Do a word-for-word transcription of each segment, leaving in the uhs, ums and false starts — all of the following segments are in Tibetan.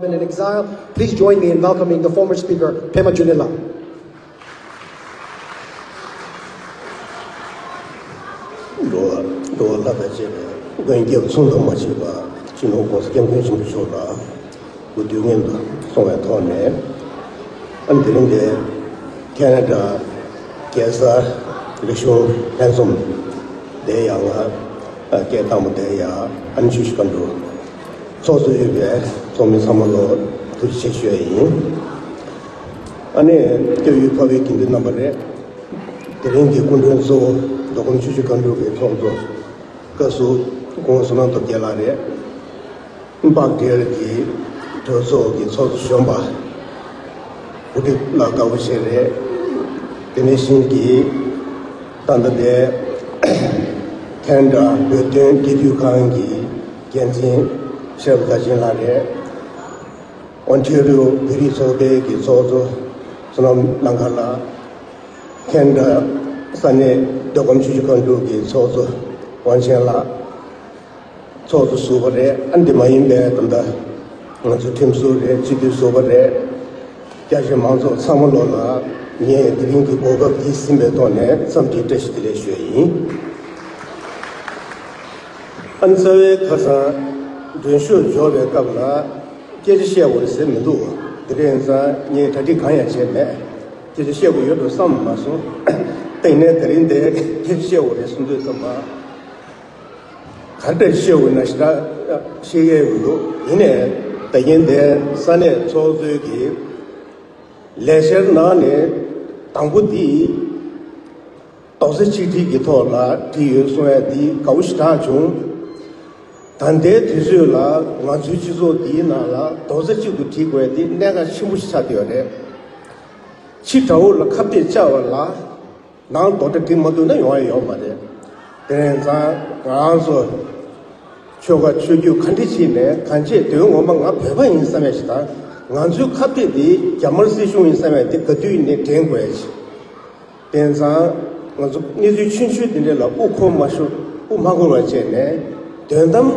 In exile, please join me in welcoming the former speaker, Pema Junela. འགྲོ་བ་འགྲོ་བ་ལྷ་དང་བཅས་པའི་མགོན་སྐྱབས་མཚུངས་ལྡོག་མ་མཆིས་པ་སྤྱི་ནོར་༸གོང་ས་༸སྐྱབས་མགོན་ཆེན་པོ་མཆོག་ལ་སྐུ་དུས་མཉམ་དུ་སོང་བའི་ཐོག་ནས། ཨ་ནི་དེ་རིང་འདིར་ཁེ་ན་ཌ་རྒྱལ་ས་རིག་གཞུང་ལྷན་འཛོམས་དེ་ཡང་ང་སྐད་བཏང་བ་དེ་ཡང་ཨ་ནི་ཆུ་བཞི་སྒང་དྲུག་ཚོགས་གཙོ་ཡོད་པའི་ཚོགས་མི་ཚང་མ་ལ་ཐུགས་རྗེ་ཆེ་ཞུ་ཡ་ཡིན། ཨ་ནི་སྐྱབས་ཡུལ་འཕགས་པའི་དགེ་འདུན་རྣམ་པ་རེད། དེ་རིང་གི་སྐུ་མགྲོན་གཙོ་བོ་མདོ་ཁམས་ཆུ་བཞི་སྒང་དྲུག་གི་ཚོགས་གཙོ་བཀའ་ཟུར་སྐུ་ངོ་བསོད་ནམས་སྟོབས་རྒྱལ་ལགས་རེད། འཕགས་སྒེར་གྱི་གྲོས་ཚོགས་ཀྱི་ཚོགས་གཙོ་གཞོན་པ་བུ་ཁྲིད་ལགས་དགའ་པོ་བྱས་རེད། དེ་ནས་གཞན་གྱི་ད་ལྟ་དེ་ཁེ་ན་ཌ་བོད་དོན་འབྲེལ་མཐུད་ཁང་གི་འགན་འཛིན་ཤེས་རབ་མཐར་ཕྱིན་ལགས་རེད། ཨོན་ཊེ་རི་ཡོ་བོད་རིགས་ཚོགས་པའི་གི་ཚོགས་གཙོ་བསོད་ནམས་ལང་ཀ་ལགས། ཁེ་ན་ཌ་ས་གནས་མདོ་ཁམས་ཆུ་བཞི་སྒང་དྲུག་གི་ཚོགས་གཙོ་དབང་ཆེན་ལགས། ཚོགས་གཙོ་ཟུར་པ་རེད། ཨ་འདི་མ་ཡིན་པའི་ད་ལྟ་ང་ཚོ་ཁྲིམས་ཟུར་རེད། སྤྱི་འཐུས་ཟུར་པ་རེད། རྒྱ་ཆེ་མང་ཚོགས་ཚང་མ་ལོ་ལ་ངས་དེ་རིང་གི་གོ་སྐབས་འདི་ཟིན་པའི་ཐོག་ནས་འཚམས་འདྲི་བཀྲ་ཤིས་བདེ་ལེགས་ཞུ་ཡ་ཡིན། ཨ་ནི་རྩ་བའི་ཁ་སང་མགྲོན་ཤོག་འབྱོར་བའི་སྐབས་ལ་སྐད་ཆ་བཤད་དགོས་རེད་ཟེར་མི་འདུག་དེ་རིང་ཡིན་ཙང་ངས་གྲ་སྒྲིག་གང་ཡང་བྱས་མེད། སྐད་ཆ་བཤད་དགོས་ཡོད་འགྲོ་བསམ་མ་སོང་། སྟེང་ནས་དེ་རིང་འདིར་སྐད་ཆ་བཤད་དགོས་རེད་གསུང་དུས་ཙམ་པ། ག་འདྲ་བཤད་དགོས་ན་ཞེ་དྲག་ཤེས་ཀྱི་མི་འདུག་ཡིན་ནའི་ད་གིན་དེ་ས་གནས་ཚོགས་གཙོའི་གི་ལས་འཆར་ནང་ནས་དང་པོ་འདི་རྡོག་རྩ་གཅིག་སྒྲིལ་གྱི་ཐོག་ལ་བྲིས་ཡོད་གསུང་ཡ་འདི་དགའ་བོ་ཞེ་དྲག་བྱུང་། ད་ལྟའི་དུས་ཚོད་ལ་ང་ཚོའི་སྤྱི་ཚོགས་འདིའི་ནང་ལ་རྡོག་རྩ་གཅིག་ཏུ་སྒྲིལ་དགོས་ཡ་འདི་གནད་འགག་ཆེན་པོ་ཞིག་ཆགས་བསྡད་ཡོད་རེད། ཕྱི་དགྲ་བོ་ལ་ཁ་གཏད་བཅག་པ་ལ། ནང་རྡོག་རྩ་སྒྲིལ་མ་ཐུབ་ན་ཡོང་ཡ་ཡོད་མ་རེད། དེ་ཡིན་ཙང་ང་རང་ཚོ་ཆོལ་ཁ་ཆོས་བརྒྱུད་ག་འདྲ་ཕྱིན་ནས་གང་བྱས་དོན་ངོ་མ་ང་བོད་པ་ཡིན་བསམ་ཡ་ཞིག་དང་། ང་ཚོའི་ཁ་གཏད་དེ་རྒྱ་དམར་སྲིད་གཞུང་ཡིན་བསམ་ཡ་དེ་ག་དུས་ཡིན་ནའི་དྲན་དགོས་ཡ་ཞིག་དེ་ཡིན་ཙང་ང་ཚོ་གནས་ཚུལ་ཆུང་ཆུང་དེ་འདྲ་ལ་དབུ་འཁོར་མ་ཤོར་དབུ་མ་འཁོར་བ་བྱས་ནས། དོན་དམ་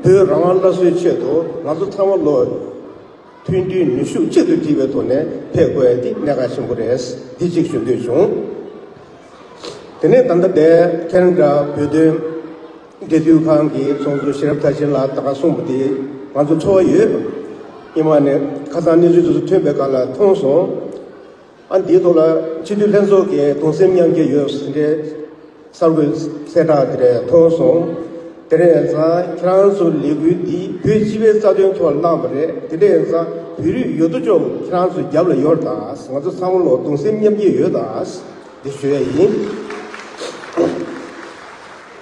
བོད་རང་དབང་སླར་གསོའི་ཆེད་དུ་ང་ཚོ་ཚང་མ་ལོ། མཐུན་སྒྲིལ་ནུས་ཤུགས་གཅིག་ཏུ་བསྒྲིལ་བའི་ཐོག་ནས་ཕེབས་དགོས་ཡ་འདི་གནད་འགག་ཆེན་པོ་རེད། འདི་གཅིག་ཞུ་འདོད་བྱུང་། དེ་ནས་ད་ལྟ་འདིར་ཁེ་ན་ཌ་བོད་དོན་འབྲེལ་མཐུད་ཁང་གི་ཚོགས་གཙོ་ཤེས་རབ་མཐར་ཕྱིན་ལགས་ད་ག་གསུངས་པ་དེ་ང་ཚོ་ཚོར་བ་ཡོད། ཉི་མ་ནས་ཁ་སང་གནས་ཚུལ་དེ་ཚོ་ཐོན་པའི་སྐབས་ལ་མཐོང་སོང་། ཨ་འདིའི་ཐོག་ལ་སྤྱི་འཐུས་ལྷན་ཚོགས་ཀྱི་གདུང་སེམས་མཉམ་སྐྱེད་ཡོད་ཟེར་འདྲའི་གསར་འགོད་གསལ་བསྒྲགས་དེ་འདྲ་མཐོང་སོང་། དེ་འདྲ་ཡིན་ཙང་ཁྱེད་རང་ཚོ་ལས་འགུལ་འདི་བོད་སྤྱི་པའི་རྩ་དོན་ཐོག་གནང་བ་རེད། དེ་འདྲ་ཡིན་ཙང་བོད་རིགས་ཡོད་དོ་ཅོག་ཁྱེད་རང་ཚོ་རྒྱབ་ལ་ཡོད་དང་། ང་ཚོ་ཚང་མ་ལོ་གདུང་སེམས་མཉམ་སྐྱེད་ཡོད་དང་། འདི་ཞུ་ཡ་ཡིན།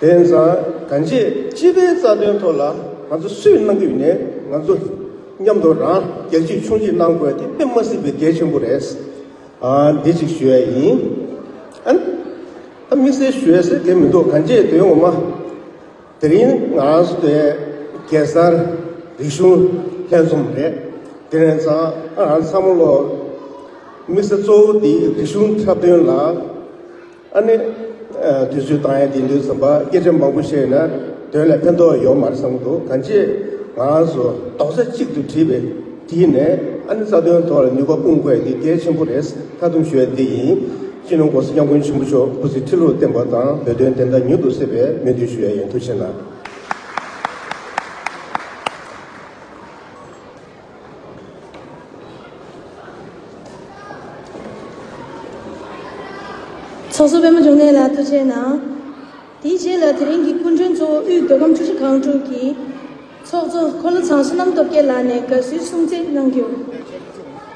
དེ་ཡིན་ཙང་གང་བྱས་སྤྱི་པའི་རྩ་དོན་ཐོག་ལ་ང་ཚོ་སུས་གནང་གི་ཡོད་ནའི་ང་ཚོ་མཉམ་དུ་རང་རྒྱལ་གཅེས་ཆུང་གཅེས་གནང་དགོས་དེ་དཔེ་མ་སྲིད་པའི་གལ་ཆེན་པོ་རེད། ཨ་འདི་གཅིག་ཞུ་ཡ་ཡིན། ཨ་ད་དམིགས་བསལ་ཞུ་ཡ་ཟེར་གལ་མི་འདུག་གང་བྱས་དོན་ངོ་མ་དེ་རིང་ང་རང་ཚོ་དེ་རྒྱལ་སར་རིག་གཞུང་ལྷན་འཛོམས་རེད། དེ་རིང་ཚང་ང་རང་ཚང་མ་ལོ་དམིགས་བསལ་གཙོ་བོ་འདི་རིག་གཞུང་འཁྲབ་སྟོན་ལ། ཨ་ནི། ཨ་དུས་ཚོད་བཏང་ཡ་དེ་འདུག་བསམ་པ་སྐད་ཆ་མང་པོ་བཤད་ན་དོན་ལ་ཕན་ཐོགས་ཡོད་མ་རེད་བསམ་གྱི་འདུག་གང་ཅི་ང་རང་ཚོ་རྡོག་རྩ་གཅིག་ཏུ་བསྒྲིལ་བའི་དེ་ནས་ཨ་ནི་རྩ་དོན་ཐོག་ལ་ནུས་པ་སྤུངས་དགོས་ཡ་དེ་གལ་ཆེན་པོ་རེད། མཐའ་སྡོམ་ཞུ་ཡ་དེ་ཡིན། སྤྱི་ནོར་༸གོང་ས་༸སྐྱབས་མགོན་ཆེན་པོ་མཆོག་སྐུ་ཚེ་ཁྲི་ལོར་བརྟན་པ་དང་བོད་དོན་བདེན་མཐའ་མྱུར་དུ་གསལ་བའི་སྨོན་འདུན་ཞུ་ཡ་ཡིན། ཐུགས་རྗེ་གནང་། ཚོགས་གཙོ་པད་མ་འབྱུང་གནས་ལགས་ཐུགས་རྗེ་གནང་། དེའི་རྗེས་ལ་དེ་རིང་གི་སྐུ་མགྲོན་གཙོ་བོ་དབུས་མདོ་ཁམས་ཆུ་བཞི་སྒང་དྲུག་གི་ཚོགས་གཙོ་འཁོར་ལོ་ཚང་བསོད་ནམས་སྟོབས་རྒྱལ་ལགས་ནས་དགའ་བསུའི་གསུང་ཚིག་གནང་རྒྱུ།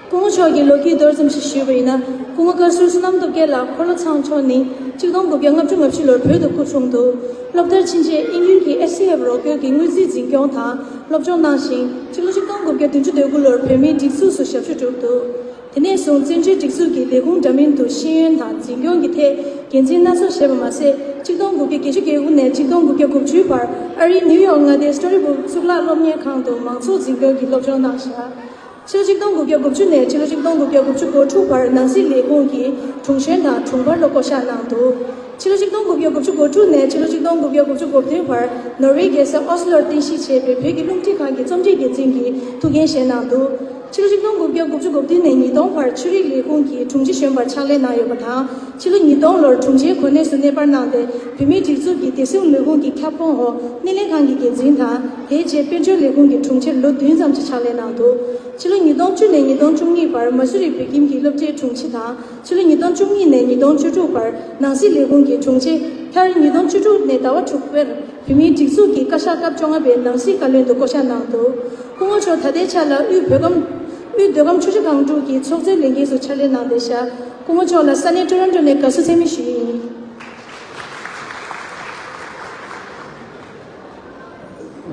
སྐུ་ངོ་མཆོག་གིས་ལོ་རྒྱུས་མདོར་ཙམ་ཞིག་ཞུས་པ་ཡིན་ན། སྐུ་ངོ་བཀའ་ཟུར་བསོད་ནམས་སྟོབས་རྒྱལ་ལགས་འཁོར་ལོ་ཚང་མཆོག་ནི་གཅིག་སྟོང་དགུ་བརྒྱ་ལྔ་བཅུ་ང་བཞི་ལོར་བོད་དུ་སྐུ་འཁྲུངས་འདུག་སློབ་མཐར་ཕྱིན་རྗེས་དབྱིན་ཡུལ་གྱི་ཨེ་སི་ཨེཕ་རོགས་སྐྱོར་གྱི་དངུལ་རྩིས་འཛིན་སྐྱོང་དང་སློབ་སྦྱོང་གནང་ཞིང་། སྤྱི་ལོ་གཅིག་སྟོང་དགུ་བརྒྱ་བདུན་ཅུ་དོན་དགུ་ལོར་བོད་མིའི་སྒྲིག་འཛུགས་སུ་ཞབས་ཞུ་བསྒྲུབས་འདུག་དེ་ནས་བཟུང་བཙན་བྱོལ་སྒྲིག་འཛུགས་ཀྱི་ལས་ཁུངས་འདྲ་མིན་དུ་ཤེས་ཡོན་དང་འཛིན་སྐྱོང་གི་ཐད་འགན་འཛིན་སྣ་ཚོགས་བཞེས་པ་མ་ཟད། གཅིག་སྟོང་དགུ་བརྒྱ་བརྒྱད་ཅུ་གྱ་དགུ་ནས་གཅིག་སྟོང་དགུ་བརྒྱ་དགུ་བཅུའི་བར་ཨ་རིའི་ནིའུ་ཡོག་མངའ་སྡེའི་སི་ཊོ་རི་སྦུག་གཙུག་ལག་སློབ་གཉེར་ཁང་དུ་མང་ཚོགས་འཛིན་སྐྱོང་གི་སློབ་སྦྱོང་གནང་བཞག་ཕྱི་ལོ་གཅིག་སྟོང་དགུ་བརྒྱ་དགུ་བཅུ་ནས་ཕྱི་ལོ་གཅིག་སྟོང་དགུ་བརྒྱ་དགུ་བཅུ་གོ་དྲུག་བར་ནང་སྲིད་ལས་ཁུངས་ཀྱི་དྲུང་གཞོན་དང་དྲུང་འཕར་ལ་བསྐོ་གཞག་གནང་འདུག་ཕྱི་ལོ་ཆིག་སྟོང་དགུ་བརྒྱ་དགུ་བཅུ་གོ་དྲུག་ནས་ཕྱི་ལོ་ཆིག་སྟོང་དགུ་བརྒྱ་དགུ་བཅུ་གོ་བདུན་བར་ནོར་ཝེ་རྒྱལ་ས་ཨོ་སི་ལོར་རྟེན་གཞི་བྱས་པའི་བོད་ཀྱི་རླུང་འཕྲིན་ཁང་གི་རྩོམ་སྒྲིག་འགན་འཛིན་གྱི་ཐུགས་འགན་བཞེས་གནང་འདུག་ཕྱི་ལོ་ཆིག་སྟོང་དགུ་བརྒྱ་དགུ་བཅུ་གོ་བདུན་ནས་ཉིས་སྟོང་བར་ཆོས་རིག་ལས་ཁུངས་ཀྱི་དྲུང་ཆེ་གཞོན་པར་ཕྱག་ལས་གནང་ཡོད་པ་དང་། ཕྱི་ལོ་ཉིས་སྟོང་ལོར་དྲུང་ཆེའི་གོ་གནས་སུ་གནས་སྤར་གནང་སྟེ། བོད་མིའི་སྒྲིག་འཛུགས་ཀྱི་བདེ་སྲུང་ལས་ཁུངས་ཀྱི་ཁྱབ་ཁོངས་འོག་སྣེ་ལེན་ཁང་གི་འགན་འཛིན་དང་། དེའི་རྗེས་དཔལ་འབྱོར་ལས་ཁུངས་ཀྱི་དྲུང་ཆེར་ལོ་བདུན་ཙམ་གྱི་ཕྱག་ལས་གནང་འདུག་ཕྱི་ལོ་ཉིས་སྟོང་བཅུ་ནས་ཉིས་སྟོང་བཅུ་གཉིས་བར་མ་སུ་རི་བོད་ཁྱིམ་གྱི་སློབ་གྲྭའི་དྲུང་ཆེ་དང་། ཕྱི་ལོ་ཉིས་སྟོང་བཅུ་གཉིས་ནས་ཉིས་སྟོང་བཅུ་དྲུག་བར་ནང་སྲིད་ལས་ཁུངས་ཀྱི་དྲུང་ཆེ། མཐར་ཉིས་སྟོང་བཅུ་དྲུག་ནས་ཟླ་བ་དྲུག་པར་བོད་མིའི་སྒྲིག་འཛུགས་ཀྱི་བཀའ་ཤག་སྐབས་བཅོ་ལྔ་པའི་ནང་སྲིད་བཀའ་བློན་དུ་བསྐོ་གཞག་གནང་འདུག་སྐུ་ངོ་མཆོག་ད་ལྟའི་ཆ་ལ་དབུས་བོད་ཁམས། དབུས་མདོ་ཁམས་ཆུ་བཞི་སྒང་དྲུག་གི་ཚོགས་གཙོའི་ལས་འགན་སུ་ཕྱག་ལས་གནང་བསྡད་ཤག་སྐུ་ངོ་མཆོག་ལ་ས་གནས་ཊོ་རོན་ཊོ་ནས་དགའ་བསུ་མཚན་སྨད་ཞུ་ཡི་ཡིན།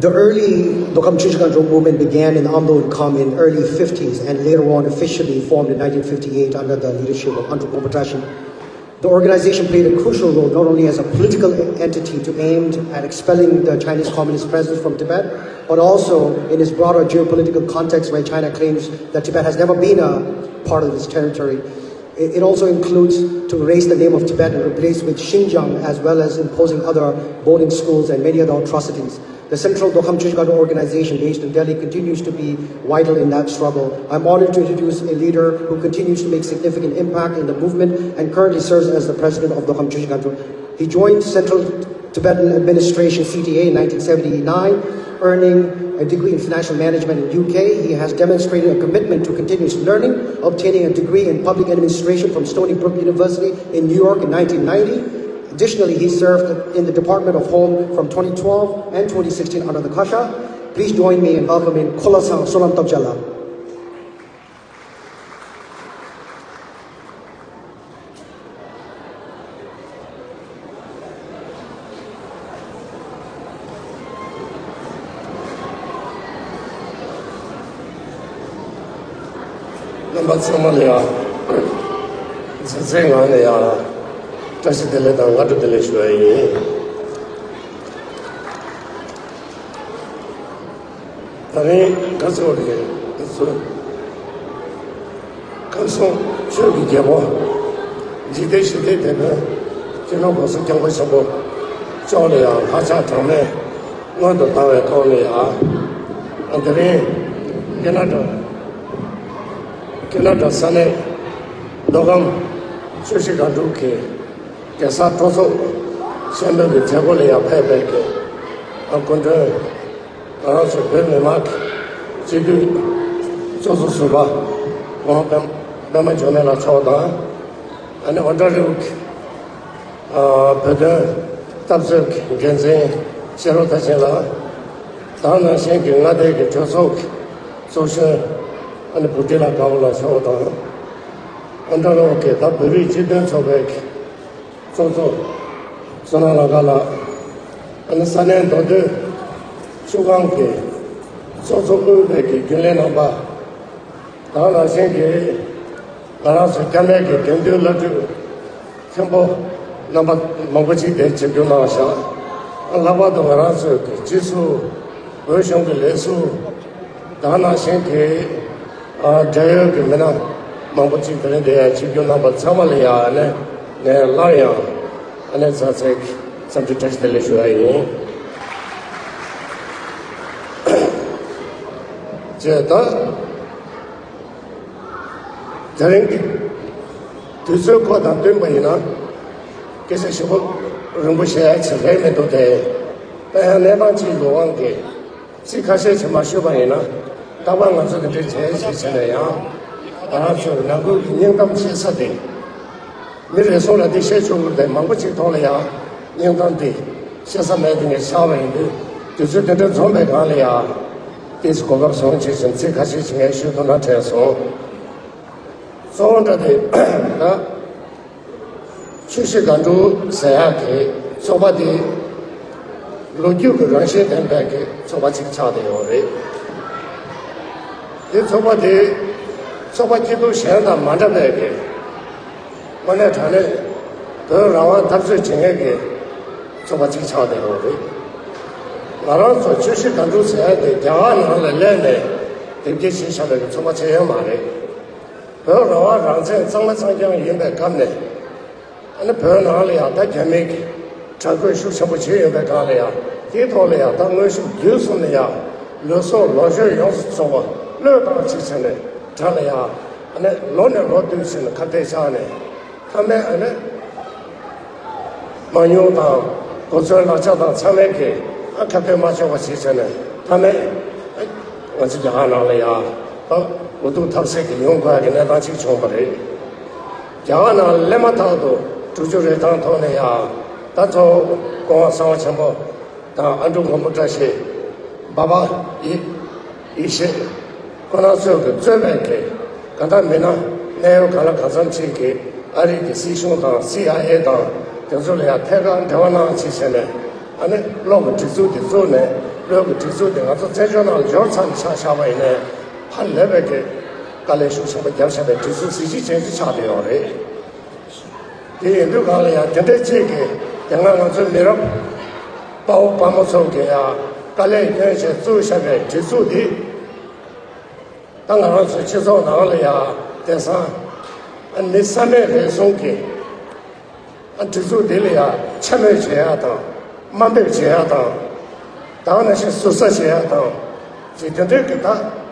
The early Dokam Chuchikanchok movement began in Amdo and Kham in early fifties and later on officially formed in nineteen fifty-eight under the leadership of Andrew Pompatashi. The organization played a crucial role not only as a political entity to aimed at expelling the Chinese communist presence from Tibet, but also in its broader geopolitical context where China claims that Tibet has never been a part of its territory. It also includes to erase the name of Tibet and replace with Xinjiang, as well as imposing other boarding schools and many other atrocities. The Central Dokham Chuchikanchuk organization based in Delhi continues to be vital in that struggle. I'm honored to introduce a leader who continues to make significant impact in the movement and currently serves as the president of Dokham Chuchikanchuk. He joined Central Tibetan Administration, C T A, in nineteen seventy-nine, earning a degree in financial management in U K. He has demonstrated a commitment to continuous learning, obtaining a degree in public administration from Stony Brook University in New York in nineteen ninety. Additionally, he served in the Department of Home from twenty twelve and twenty sixteen under the Kasha. Please join me in welcoming Kholasang Sonam Tamchala. རྣམ་པ་ཚང་མ་ལ་ཡང་། འཛིན་གྲྭའི་ངོས་ནས་ཡང་བཀྲ་ཤིས་བདེ་ལེགས་དང་སྔ་དྲོ་བདེ་ལེགས་ཞུ་བ་ཡིན། ད་རིང་ཁ་སང་རེད། ཁ་སང་ཁམས་གསུམ་ཆོས་ཀྱི་རྒྱལ་པོ། འཇིག་རྟེན་ཞི་བདེའི་དེད་དཔོན། སྤྱི་ནོར་༸གོང་ས་༸སྐྱབས་མགོན་ཆེན་པོ་མཆོག་ལ་ཡང་ལྷག་བཅས་གྲངས་མེད་སྔོན་དུ་བཏང་བའི་ཐོག་ནས་ཡང་། དེ་རིང་ཁེ་ན་ཌ། ཁེ་ན་ཌ་ས་གནས་མདོ་ཁམས་ཆུ་བཞི་སྒང་དྲུག་གི་གེ་སར་སྤྲོ་ཚོགས་ཆེན་མོའི་གི་མཛད་སྒོ་ལ་ཡང་ཕེབས་པའི་གི་སྐུ་མགྲོན། ང་རང་ཚོ་བོད་མི་མང་གི་སྤྱི་འཐུས་ཚོགས་གཙོ་ཟུར་པ་ངག་དབང་པད་མ་འབྱུང་གནས་ལགས་མཆོག་དང་། ཨ་ནི་ཨོ་ཊ་རི་ཡོ་གི་བོད་དོན་འཐབ་རྩོད་ཀྱི་འགན་འཛིན་ཤེས་རབ་མཐར་ཕྱིན་ལགས། དེ་ནང་བཞིན་གྱི་མངའ་སྡེ་གི་གྲོས་ཚོགས་ཀྱི་ཚོགས་གཞོན་ཨ་ནི་བུ་ཁྲིད་ལགས་དགའ་བོ་ལགས་མཆོག་དང་། ཨོ་ཊ་རི་ཡོ་གི་ད་བོད་རིགས་སྤྱི་མཐུན་ཚོགས་པའི་གི་ཚོགས་གཙོ་བསོད་ནམས་ལྷ་དགའ་ལགས། ཨ་ནི་ས་གནས་མདོ་སྟོད་ཆུ་སྒང་གི་ཚོགས་གཙོ་དབུས་པའི་གི་རྒྱུན་ལས་རྣམ་པ། དེ་ནང་བཞིན་གྱི་ང་རང་ཚོ་སྐྱབས་གནས་ཀྱི་དགེ་འདུན་བླ་སྤྲུལ་མཁན་པོ་རྣམ་པ་མང་པོ་ཅིག་དེར་ཆིབས་བསྒྱུར་གནང་བཞག་ལྷག་པར་དུ་ང་རང་ཚོའི་གི་སྤྱི་ཟུར། བོད་གཞུང་གི་ལས་ཟུར། དེ་ནང་བཞིན་གྱི་ཨ་འབྲེལ་ཡོད་ཀྱི་མི་སྣ་མང་པོ་ཅིག་དེ་རིང་འདིར་ཡང་ཆིབས་བསྒྱུར་གནང་བ་ཚང་མ་ལ་ཡང་ནས་ངས་སླར་ཡང་ཨ་ནེ་ཚ་ཚེ་འཚམས་འདྲི་བཀྲ་ཤིས་བདེ་ལེགས་ཞུ་བ་ཡིན། བྱས་ད། དེ་རིང་གི་དུས་ཚོད་ཁོ་དང་བསྟུན་པ་ཡིན་ན་སྐད་ཆ་ཞིབ་པོ་རིང་པོ་བཤད་ཡ་ཅིག་རེད་མི་འདུག་སྟེ། ད་ཡང་གནས་སྟངས་ཅིག་ཡོད་དབང་གིས་ཚིག་ཁ་ཤས་ཅིག་མ་ཞུས་པ་ཡིན་ན། རྟག་པར་ང་ཚོ་འདི་འདྲའི་བྱས་ཞིག་བྱས་ནས་ཡང་ང་རང་ཚོའི་ནང་ཁུལ་གྱི་སྙིང་གཏམ་བཤད་ས་དེ། མི་རེ་ཟུང་ལ་འདི་བཤད་ཆོག་གི་རེད། མང་པོ་ཅིག་ཐོག་ལ་ཡང་སྙིང་གཏམ་འདི་བཤད་ས་མེད་དེ་ངས་ཆགས་པ་ཡིན་དུས། དུས་ཚོད་དེ་འདྲ་འཛོམས་པའི་སྒང་ལ་ཡང་ཏོག་ཙམ་གོ་སྐབས་བཟང་བྱས་ཤིང་ཚིག་ཁ་ཤས་ཅིག་ངས་ཞུ་ཐུབ་ན་དྲན་སོང་། གཙོ་བོ་འདྲ་དེ་ད་ཆུ་བཞི་སྒང་དྲུག་ཟེར་ཡག་གི་ཚོགས་པ་དེ་ལོ་རྒྱུས་ཀྱི་རང་བཞིན་ལྡན་པའི་གི་ཚོགས་པ་ཅིག་ཆགས་བསྡད་ཡོད་རེད། དེ་ཚོགས་པ་དེ་ཚོགས་པ་སྐྱིད་སྡུག་གཞན་དང་མ་འདྲ་བའི་གི་དངོས་གནས་དྲང་གནས་བོད་རང་དབང་འཐབ་རྩོད་བྱེད་མཁན་གྱི་ཚོགས་པ་གཅིག་ཆགས་བསྡད་ཡོད་རེད། ང་རང་ཚོ་ཆུ་བཞི་སྒང་དྲུག་ཟེར་ཡ་དེ་རྒྱ་གར་ནང་ལ་སླེབས་ནས་དེབ་སྐྱེལ་བྱས་བཞག་པའི་ཚོགས་པ་ཆགས་ཡོད་མ་རེད། བོད་རང་དབང་རང་བཙན་གཙང་མ་གཙང་རྐྱང་ཡིན་པའི་སྐབས་ནས་ ཨ་ནི་བོད་ནང་ལ་ཡང་ད་རྒྱ་མི་གི་དྲག་རྒོལ་ཤུགས་ཆེན་པོ་བྱས་ཡོད་པའི་སྒང་ལ་ཡང་དེའི་ཐོག་ལ་ཡང་ད་དངོས་ཤུགས་བརྒྱུད་གསུམ་ནས་ཡང་ལུས་སྲོག་ལོ་གཞོན་ཡོངས་སུ་རྫོགས་པ་བློས་བཏང་བྱས་བྱས་ནས་དགྲ་ལ་ཡང་ཨ་ནི་ལོ་ནས་ལོ་བསྟུད་བྱས་ནས་ཁ་གཏད་བཅག་ནས་མཐའ་མའི་ཨ་ནི་མང་ཉུང་དང་གོ་མཚོན་ལག་ཆ་དང་ཚང་མའི་གི་ཨ་ཁ་གཏད་མ་ཆོག་པ་བྱས་བྱས་ནས་མཐའ་མའི་ང་ཚོ་རྒྱ་གར་ནང་ལ་ཡང་ད་འུ་ཐུག་ཐབས་ཟད་ཀྱི་ཡོང་དགོས་ཡ་གི་གནས་སྟངས་ཅིག་བྱུང་བ་རེད། རྒྱ་གར་ནང་སླེབས་མ་ཐག་ཏུ་དྲུག་ཅུ་རེ་གྲངས་ཐོག་ནས་ཡང་ད་གཙོ་བོ་སྐུ་ངོ་གསང་བ་ཆེན་པོ་དང་ཨ་འབྲུག་མགོན་པོ་བཀྲ་ཤིས་འབའ་པ་ཡེ་ཡེ་ཤེས་ཁོ་རང་ཚོས་ཀྱི་གཙོས་པའི་གི་གང་ལྟར་མི་སྣ་གནད་ཡོད་གང་ལ་གང་འཚམ་ཅིག་གིས་ཨ་རི་གི་སྲིད་གཞུང་དང་སི་ཨའི་ཨེ་དང་དེ་ཚོ་ལ་ཡང་ཐད་ཀར་འབྲེལ་བ་གནང་བྱས་བྱས་ནས་ཨ་ནི་གློག་གི་སྒྲིག་འཛུགས་དེ་བཙུགས་ནས་གློག་གི་སྒྲིག་འཛུགས་དེ་ང་ཚོ་བཙན་བྱོལ་ནང་འབྱོར་ཚར་ནས་ཆ་བཞག་པ་ཡིན་ནའི་ཧ་ལས་པའི་གི་དཀའ་ལས་ཤུགས་ཆེན་པོ་བརྒྱབ་བཞག་པའི་སྒྲིག་འཛུགས་གཟི་བརྗིད་ཅན་ཞིག་ཆགས་བསྡད་ཡོད་རེད། དེ་ཡིན་དུས་གང་ལ་ཡང་དེ་འདྲ་ཅིག་གིས་དེ་སྔ་ང་ཚོའི་མི་རབས་དཔའ་བོ་དཔའ་མོ་ཚོ་གིས་ཡང་དཀའ་ལས་བསྐྱོན་བྱས་བཙུགས་བཞག་པའི་སྒྲིག་འཛུགས་འདི་ད་ང་རང་ཚོའི་སྤྱི་ཚོགས་ནང་ལ་ཡང་དེང་སང་ཨ་མི་བསམ་མེད་རེ་ཟུང་གིས་ཨ་སྒྲིག་འཛུགས་འདི་ལ་ཡང་འཕྱ་སྨོད་བྱེད་ཡ་དང་དམའ་འབེབས་བྱེད་ཡ་དང་། ད་ག་ནང་བཞིན་ཟུར་ཟ་བྱེད་ཡ་དང་། ཅིག་དེ་འདྲའི་གི་ད་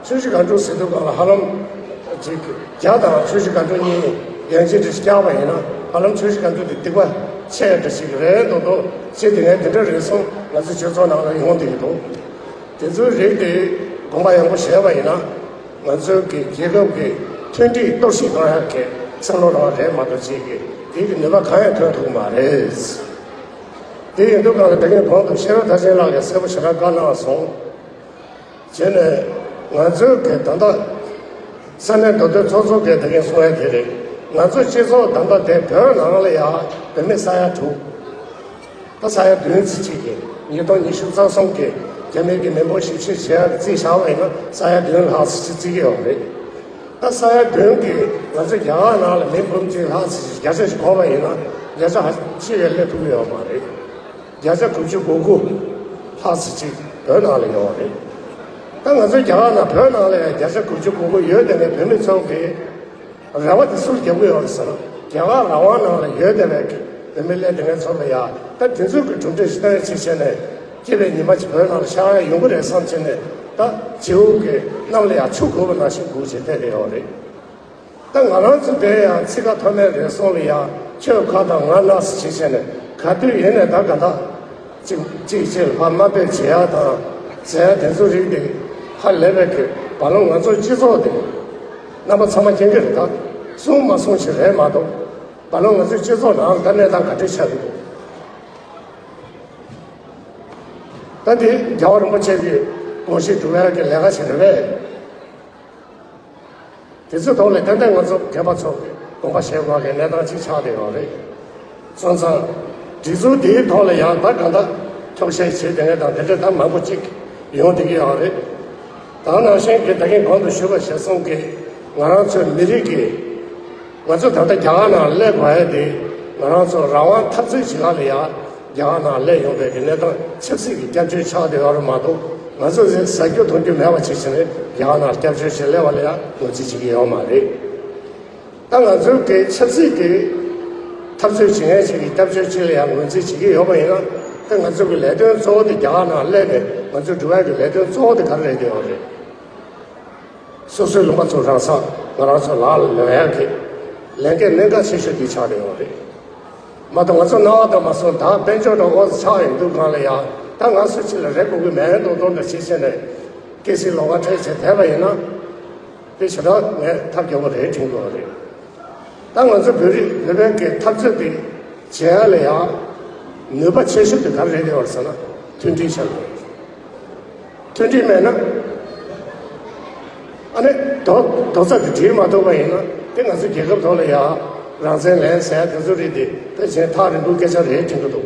ཆུ་བཞི་སྒང་དྲུག་ཟེར་དུས་སྒང་ལ་ཧ་ལམ་ཅིག་བརྒྱ་དང་ཆུ་བཞི་སྒང་དྲུག་གཉིས་ཡན་ཆད་དེ་བཀྱག་པ་ཡིན་ན་ཧ་ལམ་ཆུ་བཞི་སྒང་དྲུག་དེ་སྡིག་པ་ཆེ་འདྲ་ཞིག་རེད་མདོག་མདོག་བྱེད་དེ་ངས་དེ་འདྲ་རེ་ཟུང་ང་ཚོ་སྤྱི་ཚོགས་ནང་ལ་ཡོང་བསྡད་ཀྱི་འདུག་དེ་ཚོའི་རིགས་དེ་དགོངས་པ་ཡངས་པོ་བཞེས་པ་ཡིན་ན་ང་ཚོའི་གི་རྒྱལ་ཁབ་ཀྱི་མཐུན་སྒྲིལ་གཏོར་བཤིག་གཏོང་ཡག་གི་བསམ་བློ་རང་རེད་མ་གཏོགས་ཅིག་གི་དེ་གི་ནུས་པ་གང་ཡང་ཐོན་ཐུབ་ཀྱི་མ་རེད། དེ་ཡིན་དུས་སྒང་ལ་ད་གིན་གོང་དུ་ཤེས་རབ་མཐར་ཕྱིན་ལགས་ཀྱིས་གསལ་པོ་ཞེ་དྲག་བཀའ་གནང་སོང་། བྱས་ནས་ང་ཚོའི་གི་ད་ལྟ་ས་གནས་མདོ་སྟོད་ཚོགས་གཙོ་གིས་ད་གིན་གསུང་ཡ་དེ་རེད། ང་ཚོ་སྤྱི་ཚོགས་ད་ལྟ་དེ་བོད་ནང་ལ་ཡ་བོད་མི་ས་ཡ་དྲུག་ད་ས་ཡ་བདུན་ཙམ་ཅིག་གིས་ཉིས་སྟོང་ཉི་ཤུ་རྩ་གསུམ་གི་རྒྱ་མི་གི་མི་འབོར་ཞིབ་བཤེར་བྱེད་ཡ་རྩིས་བཞག་པ་ཡིན་ན་ས་ཡ་བདུན་ལྷག་ཙམ་ཅིག་བརྩི་གི་ཡོད་རེད། ད་ས་ཡ་བདུན་གྱིས་ང་ཚོ་རྒྱ་གར་ནང་ལ་མི་འབུམ་གཅིག་ལྷག་ཙམ་ཞིག་བརྒྱ་ཆ་ཞིག་བགོས་པ་ཡིན་ན་བརྒྱ་ཆ་ཧ་ཅི་ཡང་སླེབས་ཐུབ་ཀྱི་ཡོད་མ་རེད། བརྒྱ་ཆ་དགུ་བཅུ་གོ་དགུ་ལྷག་ཙམ་ཅིག་བོད་ནང་ལ་ཡོད་རེད། ད་ང་ཚོ་རྒྱ་གར་ནང་བོད་ནང་ལ་ཡང་བརྒྱ་ཆ་དགུ་བཅུ་གོ་དགུ་ཡོད་དེ་ནས་བོད་མི་ཚོ་གིས་རེ་བ་དེ་སུར་རྒྱབ་ཀྱི་ཡོད་རེད་ཟེར་ན་རྒྱ་གར་རང་དབང་ནང་ལ་ཡོད་དེ་བས་ཀྱི་བོད་མི་སླེབས་དེ་ངས་ཚོ་ལ་ཡ་ད་དེ་ཚོ་གི་གྲུབ་འབྲས་ཞིག་ལྟ་ཡ་ཅིག་བྱས་ནས་སྐྱིད་པའི་ཉི་མ་ཅིག་བོད་ནང་ལ་ཤར་ཡ་ཡོང་གི་རེད་བསམ་བྱས་ནས་ད་བྱེའུ་གི་གནམ་ལ་ཡ་ཆུ་འགུགས་པ་ནང་བཞིན་འགུགས་བྱས་བསྡད་དེ་ཡོད་རེད། ད་ང་རང་ཚོ་དེ་ཡང་ཚིག་ཁ་ཐོག་མའི་རེ་ཟུང་ལ་ཡང་ཁྱོད་ཁ་དང་ང་ནག་སེ་བྱེད་བྱས་ནས་ག་དུས་ཡིན་ནས་ད་ག་ད་གཅིག་གཅིག་གཅིག་ལ་ཕར་དམའ་འབེབས་བྱེད་ཡ་དང་ཟེར་ཡ་དེ་ཚོ་རིགས་དེ་ཧ་ལས་པའི་གི་བ་ལང་ང་ཚོ་སྤྱི་ཚོགས་དེ་རྣམ་པ་ཚང་མ་མཁྱེན་གི་རེད། ད་གསུང་མ་གསུང་ཞིག་རེད་མ་གཏོགས་བ་ལང་ང་ཚོའི་སྤྱི་ཚོགས་ནང་ད་གནས་སྟངས་ག་འདྲ་ཆགས་ཀྱི་འདུག་ད་འདི་རྒྱལ་བ་རིན་པོ་ཆེ་གི་དགོངས་གཞི་སྒྲུབ་ཡ་གི་ལས་ཀ་ཞིག་རེད་པས། དེ་ཚོའི་ཐོག་ལ་ཏན་ཏན་ང་ཚོ་རྒན་པ་ཚོ་གི་དགོངས་པ་བཞེས་དགོས་པའི་གནས་སྟངས་ཅིག་ཆགས་བསྡད་ཡོད་རེད། སོང་ཙང་། སྒྲིག་འཛུགས་འདིའི་ཐོག་ལ་ཡང་ད་གང་ལྟར་འཁྱོག་བཤད་བྱེད་བསྡད་མཁན་དང་དེ་འདྲ་ད་མང་པོ་ཅིག་ཡོང་བསྡད་ཀྱི་ཡོད་རེད། ད་ནང་བཞིན་གྱི་ད་གིན་གོང་དུ་ཞུས་པ་བཞིན་གསུང་གི་ང་རང་ཚོའི་མི་རིགས་ཀྱི་ང་ཚོ་ད་ལྟ་རྒྱ་གར་ནང་སླེབས་དགོས་ཡ་དེ་ང་རང་ཚོ་རང་དབང་འཐབ་རྩོད་བྱེད་ཡ་ལ་ཡ། རྒྱ་གར་ནང་སླེབས་ཡོང་བའི་གི་གནས་སྟངས་ཆབ་སྲིད་ཀྱི་སྐྱབས་བཅོལ་ཆགས་བསྡད་ཡོད་རེད་མ་གཏོགས་ང་ཚོ་ཟས་ཟ་རྒྱུ་འཐུང་རྒྱུ་མེད་པ་བྱས་བྱས་ནས་རྒྱ་གར་ནང་སྐྱབས་བཅོལ་བྱས་སླེབས་པ་ལ་ཡང་ངོས་འཛིན་བྱེད་ཀྱི་ཡོད་མ་རེད། ད་ང་ཚོའི་གི་ཆབ་སྲིད་ཀྱི་འཐབ་རྩོད་བྱེད་མཁན་ཞིག་གི་སྐྱབས་བཅོལ་ཅིག་ལ་ཡང་ངོས་འཛིན་བྱེད་ཀྱི་ཡོད་པ་ཡིན་ན་ད་ང་ཚོ་གི་ལས་དོན་གཙོ་བོ་དེ་རྒྱ་གར་ནང་སླེབས་ནས་ང་ཚོས་སྒྲུབ་ཡ་གི་ལས་དོན་གཙོ་བོ་དེ་ག་རེ་རེད་བསྡད་ཡོད་རེད། སོ་སོའི་ལུང་པ་ཚོ་རང་སར་ང་རང་ཚོ་ལག་ལ་ལོན་ཡག་གི་ལས་འགན་གནད་འགག་ཆེ་ཤོས་དེ་ཆགས་བསྡད་ཡོད་རེད། མ་གཏོགས་ང་ཚོ་རྣ་བ་དང་མ་སོང་ད་དཔལ་འབྱོར་དང་ཨོ་ཚོ་ཆགས་ཡོང་དུས་གང་ལ་ཡང་ད་ང་སུ་གཅིག་ལ་རེ་དགོས་ཀྱི་མེད་མདོག་མདོག་འདྲ་བྱེད་བྱས་ནས་སྐྱེ་སྲིད་ལོགས་ཀ་འཕྲད་བྱས་བསྡད་པ་ཡིན་ན་དེ་ཞེ་དྲག་ངས་ཐབས་སྐྱོ་པོ་རེད་དྲན་གྱི་ཡོད་རེད། ད་ང་ཚོ་བོད་རིགས་བོད་པའི་གི་འཐབ་རྩོད་དེ་བྱེད་ཡ་ལ་ཡང་ནུས་པ་ཆེ་ཤོས་དེ་ག་རེ་རེད་ཟེར་ན་མཐུན་སྒྲིལ་བྱ་དགོས། མཐུན་སྒྲིལ་མེད་ན་ཨ་ནི་རྡོག་རྡོག་རྩ་དེ་སྒྲིལ་མ་ཐུབ་པ་ཡིན་ན་དེ་ང་ཚོ་རྒྱལ་ཁབ་ཐོག་ལ་ཡང་རང་བཙན་ལེན་ཟེར་ཡ་དེ་ཚོ་རེད་དེ་ཕལ་ཆེར་ཐག་རིང་པོའི་སྐད་ཆ་རེད་དྲན་གྱི་འདུག་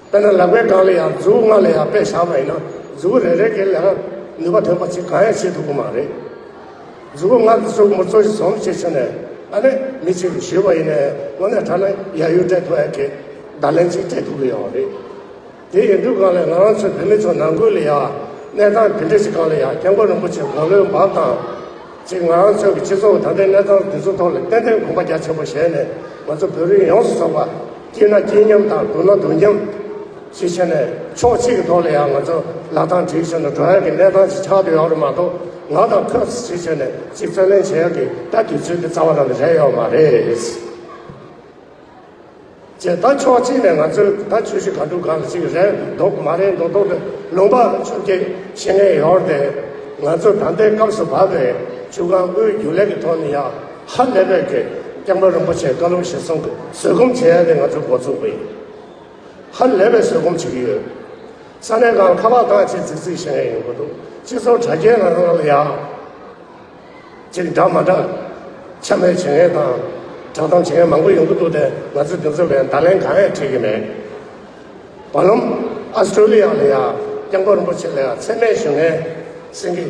དཔེར་ན་ལག་པའི་སྒང་ལ་ཡང་མཛུ་གུ་ལྔ་ལ་ཡང་དཔེ་བཞག་པ་ཡིན་ན་མཛུ་གུ་རེ་རེ་གི་ལ་ཡང་ནུས་པ་ཐོན་པ་ཅིག་གང་ཡང་བྱེད་ཐུབ་ཀྱི་མ་རེད། མཛུ་གུ་ལྔ་དེ་ཚོ་མུར་ཚོ་ཞིག་བཟུང་བྱས་བྱས་ནས་ཨ་ནི་མི་གཅིག་གིས་ཞུས་པ་ཡིན་ནའི་དངོས་གནས་དྲང་གནས་ཡ་ཡུལ་སྤྲད་ཐུབ་ཡ་གི་བརྡ་ལན་ཅིག་སྤྲད་ཐུབ་ཀྱི་ཡོད་རེད། དེ་ཡིན་དུས་གང་ལ་ང་རང་ཚོའི་བོད་མི་ཚོ་ནང་ཁུལ་ལ་ཡ་གནས་སྟངས་དེ་འདྲ་ཞིག་སྒང་ལ་ཡ་སྐྱབས་མགོན་རིན་པོ་ཆེ་དགུང་ལོའི་འབབ་དང་ གཅིག་ང་རང་ཚོའི་སྤྱི་ཚོགས་ད་ལྟའི་གནས་སྟངས་འདི་ཚོ་ཐོག་ལ་ཏན་ཏན་དགོངས་པ་རྒྱ་ཆེན་པོ་བཞེས་ནས། ང་ཚོ་བོད་རིགས་ཡོངས་སུ་རྫོགས་པ་སྐྱིད་ན་སྐྱིད་མཉམ་དང་སྡུག་ན་སྡུག་མཉམ་ཞིག་བྱས་ནས། ཕྱོགས་གཅིག་གི་ཐོག་ལ་ཡང་ང་ཚོ་ལག་གདང་སྒྲིལ་བྱས་ནས་འགྲོ་ཡག་གི་གནས་སྟངས་ཤིག་ཆགས་བསྡད་ཡོད་རེད་མ་གཏོགས། ང་དང་ཁོས་ཞིག་བྱས་ནས་གཅིག་རྩོད་ལེན་བྱེད་ཡག་གི་ད་དུས་ཚོད་དེ་རྩ་བ་རང་ནས་རེད་ཡོད་མ་རེད། ཅེས། ད་ཕྱོགས་གཅིག་ནས་ང་ཚོས་ད་ཆུ་བཞི་སྒང་དྲུག་སྒང་ལ་ཅིག་རེད་འདུག་མ་རེད་འདུག་འདུག་གི་ལུང་པ་ཆུ་སྐྱེས་ཤེས་ངེས་ཡོད་དེ། ང་ཚོ་ད་ལྟའི་སྐབས་སུ་བབས་པའི་ཆུ་སྒང་དབུས་རྒྱུན་ལས་ཀྱི་ཐོག་ནས་ཡང་ཧ་ལས་པའི་གི་སྐྱབས་མགོན་རིན་པོ་ཆེའི་བཀའ་སློབ་གཞིར་བཟུང་གི་བཟོད་སྒོམ་བྱེད་ཡ་དེ་ང་ཚོས་འགོ་བཙུགས་པ་ཡིན། ཧ་ལས་པའི་བཟོད་སྒོམ་བྱེད་ཀྱི་ཡོད། ས་གནས་ཁག་ཁ་པར་བཏང་བྱས་རྫིག་རྫིག་བྱེད་མཁན་ཡོང་གི་འདུག་སྤྱི་ཚོགས་དྲ་རྒྱའི་ནང་ལ་ཡང་ཅིག་འདྲ་མ་འདྲ་འཕྱ་སྨོད་བྱེད་མཁན་དང་བསྒྲགས་གཏམ་བྱེད་མཁན་མང་པོ་ཡོང་གི་འདུག་སྟེ། ང་ཚོས་དེ་ཚོ་ལ་བརྡ་ལན་གང་ཡང་སྤྲད་ཀྱི་མེད། བར་ལམ་ཨ་སི་ཀྲོ་ལི་ཡ་ལ་ཡང་སྐྱབས་མགོན་རིན་པོ་ཆེ་ལ་ཡང་མཚན་སྨད་ཞུ་མཁན་སེང་གེ་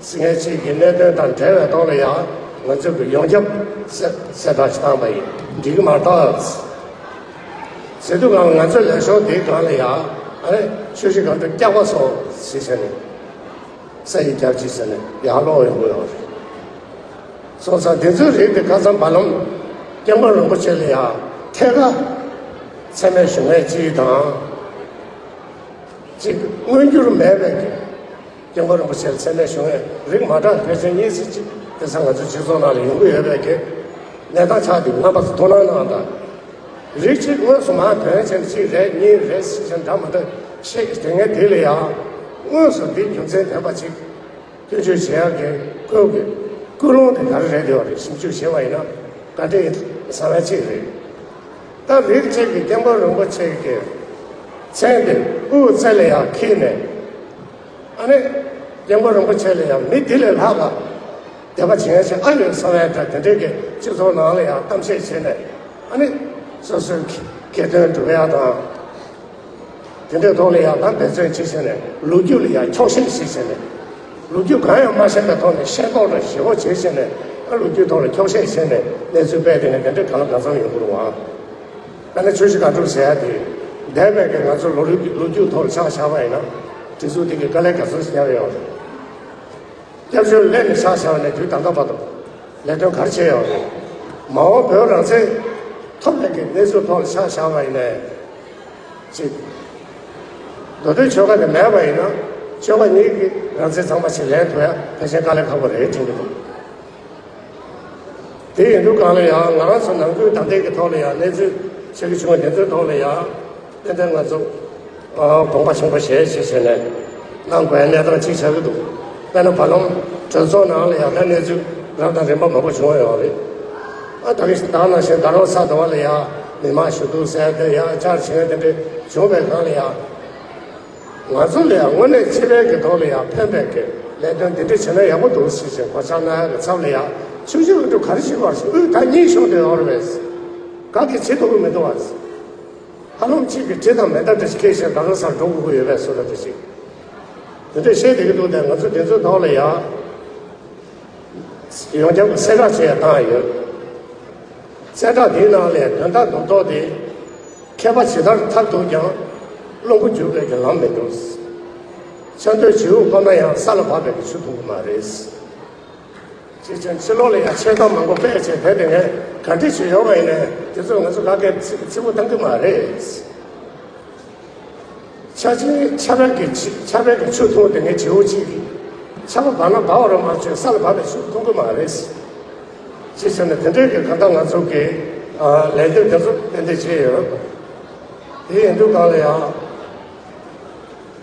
སེང་གེ་གཅིག་གིས་གནད་དོན་དང་འབྲེལ་བའི་ཐོག་ལ་ཡང་ང་ཚོས་ཀྱི་ཡོངས་ཁྱབ་གསལ་གསལ་བསྒྲགས་ཤིག་བཏང་པ་ཡིན། འགྲིག་གི་མ་རེད་ད་ཟེར་དུས་གང་ང་ཚོའི་ལས་ཤོག་དེའི་སྒང་ལ་ཡང་ཨ་ནི་ཆུ་བཞི་སྒང་དྲུག་སྐྱག་པ་སོགས་ཟེར་བྱས་ནས། ས་ཡིས་རྒྱབ་ཅིག་ཟེར་ནས་ཡར་ལོག་ཡོང་གི་ཡོད་རེད། སོང་ཙང་དེ་ཚོའི་རིགས་དེ་ཁ་སང་བར་ལམ་སྐྱབས་མགོན་རིན་པོ་ཆེ་ལ་ཡང་ཐད་ཀར་མཚན་སྨད་ཞུ་མཁན་གཅིག་དང་། གཅིག་མངོན་འགྱུར་མེད་པའི་སྐྱབས་མགོན་རིན་པོ་ཆེ་ལ་མཚན་སྨད་ཞུ་མཁན་རིགས་མ་འདྲ་ཕལ་ཆེར་གཉིས་ཙམ་ཅིག་དེང་སང་ང་ཚོའི་སྤྱི་ཚོགས་ནང་ལ་ཡོང་གི་ཡོད་པའི་གི་གནས་སྟངས་ཆགས་འདུག་རྣམ་པ་ཚོ་ཐུགས་སྣང་གནང་དང་། རིགས་གཅིག་དངོས་སུ་མར་དོན་ཆེན་གཅིག་རེད་གཉིས་རེད་ཟེར་བཞིན་འདྲ་མི་འདྲ་བཤད་ཀྱི་དེ་ངས་དེ་ལ་ཡང་དངོས་སུ་འདི་རྒྱུ་མཚན་ལྡན་པ་ཅིག་སྐྱོན་བརྗོད་བྱེད་ཡག་གི་ཀུན་གྱི་ཀུན་སློང་དེ་ག་རེ་རེད་དེ་བ་རེད། ཞིབ་འཇུག་བྱས་པ་ཡིན་ན་ག་འདྲ་ཡིན་བསམ་ཡག་ཅིག་རེད། ད་རིགས་གཅིག་གིས་སྐྱབས་མགོན་རིན་པོ་ཆེ་གི་མཚན་དེ་དབུ་རྩེ་ལ་ཡང་འཁྱེར་ནས། ཨ་ནི་སྐྱབས་མགོན་རིན་པོ་ཆེ་ལ་ཡང་མི་འདི་ལས་ལྷག་པ་དད་པ་བྱེད་མཁན་ཞིག་ཨ་ཡོད་བསམ་ཡག་འདྲ་དེ་འདྲའི་གི་སྤྱི་ཚོགས་ནང་ལ་ཡང་གཏམ་བཤད་བྱས་ནས། ཨ་ནི་སོ་སོའི་ཁེ་ཕན་སྒྲུབ་ཡག་དང་། དེ་འདྲའི་ཐོག་ལ་ཡང་ད་འབད་བརྩོན་བྱེད་བྱས་ནས་ལོ་རྒྱུས་ལ་ཡང་འཁྱོག་བཤད་བྱེད་བྱས་ནས། ལོ་རྒྱུས་གང་ཡང་མ་ཤེས་པའི་ཐོག་ནས་ཤེས་རྟོགས་དང་ཞིབ་པོ་བྱེད་བྱས་ནས། ཨ་ལོ་རྒྱུས་ཐོག་ལ་འཁྱོག་བཤད་བྱས་ནས་གནས་ཚུལ་སྤེལ་དེ་ནས་དེ་འདྲའི་གང་ལ་གང་འཚམ་ཡོང་གི་རེད་བ། དཔེར་ན་ཆུ་བཞི་སྒང་དྲུག་ཟེར་ཡག་དེ། འདས་པའི་གི་ང་ཚོ་ལོ་རྒྱུས་ལོ་རྒྱུས་ཐོག་ལ་ཆ་བཞག་པ་ཡིན་ན། སྒྲིག་འཛུགས་དེ་གི་དཀའ་ལས་ག་ཚོད་ཞིག་བརྒྱབ་ཡོད་རེད། སྐྱབས་བཅོལ་སླེབས་ནས་ཆ་བཞག་ནས་དུས་ད་ལྟ་བར་དུ་ལས་དོན་ག་རེ་བྱས་ཡོད་རེད། མ་འོངས་བོད་རང་བཙན་ཐོབ་པའི་གི་གནས་ཚུལ་ཐོག་ལ་ཆ་བཞག་པ་ཡིན་ནའི། གཅིག་མདོ་སྟོད་ཆོལ་ཁ་དེ་མེད་པ་ཡིན་ན་ཆོལ་ཁ་གཉིས་ཀྱི་རང་བཙན་གཙང་མ་ཞིག་ལེན་ཐུབ་ཡ་ཕལ་ཆེར་དཀའ་ལས་ཁག་པོ་རེད་དྲན་གྱི་འདུག་དེ་ཡིན་དུས་གང་ལ་ཡང་ང་རང་ཚོ་ནང་ཁུལ་ད་ལྟའི་གི་ཐོག་ལ་ཡང་གནས་ཚུལ་ཆེ་གི་ཆུང་བ་དེ་ཚོའི་ཐོག་ལ་ཡང་ཏན་ཏན་ང་ཚོ་ཨ་དགོངས་པ་ཆེན་པོ་བཞེས་བྱས་བྱས་ནས་གནང་དགོས་ཡ་གནས་སྟངས་གཅིག་ཆགས་ཀྱི་འདུག་དཔེར་ན་བར་ལམ་གྲོས་ཚོགས་ནང་ལ་ཡང་ད་གནས་ཚུལ་རབ་དང་རིམ་པ་མང་པོ་བྱུང་ཡོད་རེད། ཨ་ད་གིན་ད་ནང་བཞིན་ད་རོང་ས་དོ་བ་ལ་ཡང་མི་མང་ཞུ་གཏུག་ཟེར་དེ་ཡང་བཅར་བྱས་དེ་འདྲ་བྱུང་བའི་སྒང་ལ་ཡང་། ང་ཚོ་ལ་ཡང་དངོས་གནས་སྤྱི་པའི་གི་ཐོག་ལ་ཡང་ཕན་པའི་གི་ལས་དོན་འདི་འདྲ་བྱས་ན་ཡག་པོ་འདུག་ཟེར་བཞིན་གོ་ཆ་གནང་ཡག་གི་ཚབ་ལ་ཡང་ཆུ་བཞི་སྒང་དྲུག་ག་རེ་བྱེད་དགོས་ཟེར། དབུས་ད་གཉིས་ཤོང་དུ་ཡོད་རེད་པས། ག་གི་བྱེད་ཐུབ་ཀྱི་མི་འདུག་བ། ཧ་ལམ་གཅིག་གི་གྲི་དང་མེ་མདའ་འདྲ་ཞིག་འཁྱེར་བཞིན་ད་ག་སར་འགྲོ་དགོས་ཀྱི་ཡོད་པས་བཟོ་འདྲ་འདྲ་ཞིག་དེ་འདྲ་བཤད་བསྡད་ཀྱི་འདུག་དེ་ང་ཚོ་དེ་ཚོའི་ཐོག་ལ་ཡང་ཡོངས་ཁྱབ་ཀྱི་གསལ་བསྒྲགས་བྱས་བཏང་ཡོད། གསལ་བསྒྲགས་འདིའི་ནང་ལས་དོན་དག་རྡོག་རྡོག་དེ། མཁས་པ་ཇི་ལྟར་མཐར་ཐུག་ཀྱང་། བླུན་པོ་འགྱུར་བའི་གི་ལམ་མི་འདུག་ཆབ་མདོའི་བྱེའུ་སྐོམ་ན་ཡང་ས་ལ་བབས་པའི་གི་ཆུ་འཐུང་གི་མ་རེད། ཅེས་བྱས་ཕྱི་ལོགས་ལ་ཡང་ཆེ་མཐོང་མང་པོ་སྤེལ་བྱས་དེ་དེ་ངས་ག་འདྲ་ཞིག་ཡོང་བ་ཡིན་ནའི་དེ་ཚོས་ང་ཚོ་བཀག་སྐད་ཚིག་ཚིག་པོ་བཏང་གི་མ་རེད། ཆ་ཆེན་ཆར་པའི་གི་ཆ་ཆར་པའི་གི་ཆུ་འཐུང་དེ་ངས་བྱེའུ་གཅིག་གིས་ཆར་པ་བབས་ན་བབས་པ་རང་མ་ཆོད་ས་ལ་བབས་པའི་ཆུ་འཐུང་གི་མ་རེད། ཅེས་བྱས་ནས་དེ་འདྲའི་གི་གང་ལྟར་ང་ཚོ་གི་ལས་འགུལ་དེ་ཚོ་ཏན་ཏན་བྱས་ཡོད། དེ་ཡིན་དུས་གང་ལ་ཡང་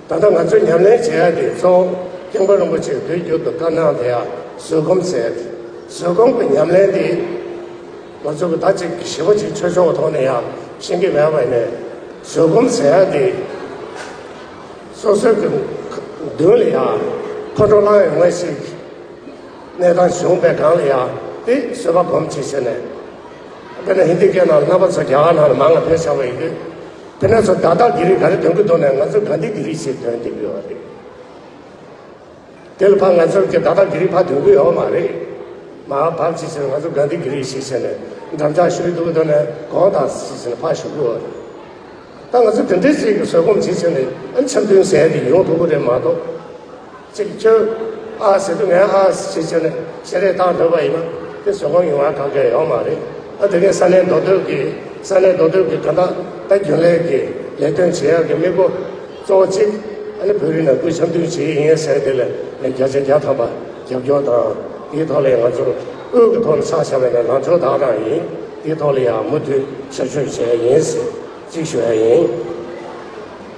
ད་ལྟ་ང་ཚོས་ཉམས་ལེན་བྱེད་ཡ་དེ་གཙོ་བོ་སྐྱབས་མགོན་རིན་པོ་ཆེས་དུས་རྒྱུན་དུ་བཀའ་གནང་དེ་ཡང་བཟོད་སྒོམ་ཟེར་ཡ་དེ། བཟོད་སྒོམ་གྱི་ཉམས་ལེན་དེ། ང་ཚོ་གི་ད་ཅིག་ཞེ་པོ་ཅིག་ཆོས་ཕྱོགས་ཐོག་ནས་ཡང་ཤེས་ཀྱི་མེད་པ་ནས་བཟོད་སྒོམ་ཟེར་ཡ་དེ་སོ་སོའི་གི་མདུན་ལ་ཡང་ཁོང་ཁྲོ་ལངས་ཡོང་བ་ཞིག་གནས་སྟངས་བྱུང་བའི་སྒང་ལ་ཡང་དེ་བཟོད་པ་སྒོམ་བྱེད་ཟེར་ནས། དཔེར་ན་ཧིན་དི་སྐད་ནང་རྣམ་པ་ཚོ་རྒྱ་གར་ནང་ལ་མང་ང་ཕེབས་ཚར་བ་ཡིན་དུས། དཔེར་ན་ཚོ་དཱ་ཏཱ་གི་རི་ག་རེ་འདོན་གི་འདུག་ནས་ང་ཚོ་གྷན་དྷི་གི་རི་ཞེས་འདོན་བསྡད་ཀྱི་ཡོད་རེད། དེ་ལ་ཕར་ང་ཚོར་གྱི་དཱ་ཏཱ་གི་རི་ཕར་འདོན་གི་ཡོད་མ་རེད། མར་བབས་ཅིག་ཟེར་ང་ཚོ་གྷན་དྷི་གི་རི་ཞིག་ཟེར་ནས་འགྲམ་ལྕག་གཞུས་འདུག་འདུག་ནས་གོང་དང་ཞིག་ཟེར་ནས་ཕར་ཞུ་གི་ཡོད་རེད། ད་ང་ཚོ་དེ་འདྲའི་ཅིག་གི་བཟོད་སྒོམ་ཅིག་བྱས་ནས་ཨ་འཆམ་མཐུན་ཟེར་དེ་ཡོང་ཐུབ་ཀྱི་རེད་མ་གཏོགས། ཅིག་ཁྱོད་ ཨ་ཟེར་དུས་ངས་ཨ་ཟེར་བྱས་ནས་ཞལ་རས་བཏང་སྡོད་པ་ཡིན་ན་དེ་བཟོད་སྒོམ་ཡོང་བ་གང་ག་ཡོད་མ་རེད། ཨ་དེ་གས་ས་གནས་མདོ་སྟོད་ཀྱི་ས་གནས་མདོ་སྟོད་ཀྱི་གང་ལྟར་ད་རྒྱུན་ལས་ཀྱི་ལས་དོན་བྱེད་ཡག་གི་དམིགས་སྒོ་གཙོ་བོ་གཅིག་ཨ་ནི་བོད་རིགས་ནང་ཁུལ་འཆམ་མཐུན་བྱེད་ཡིན་ཟེར་དེ་ལ་ངས་བརྒྱ་ཆ་བརྒྱ་ཐམ་པ་རྒྱབ་སྐྱོར་དང་དེའི་ཐོག་ལ་ང་ཚོ་དབུས་ཀྱི་ཐོག་ནས་ཆ་བཞག་པ་ཡིན་ན་ལངས་ཕྱོགས་དག་རང་ཡིན། དེའི་ཐོག་ལ་ཡང་མུ་མཐུད་ཞབས་ཞུ་བྱེད་ཡ་ཡིན་ཟེར་གཅིག་ཞུ་ཡ་ཡིན།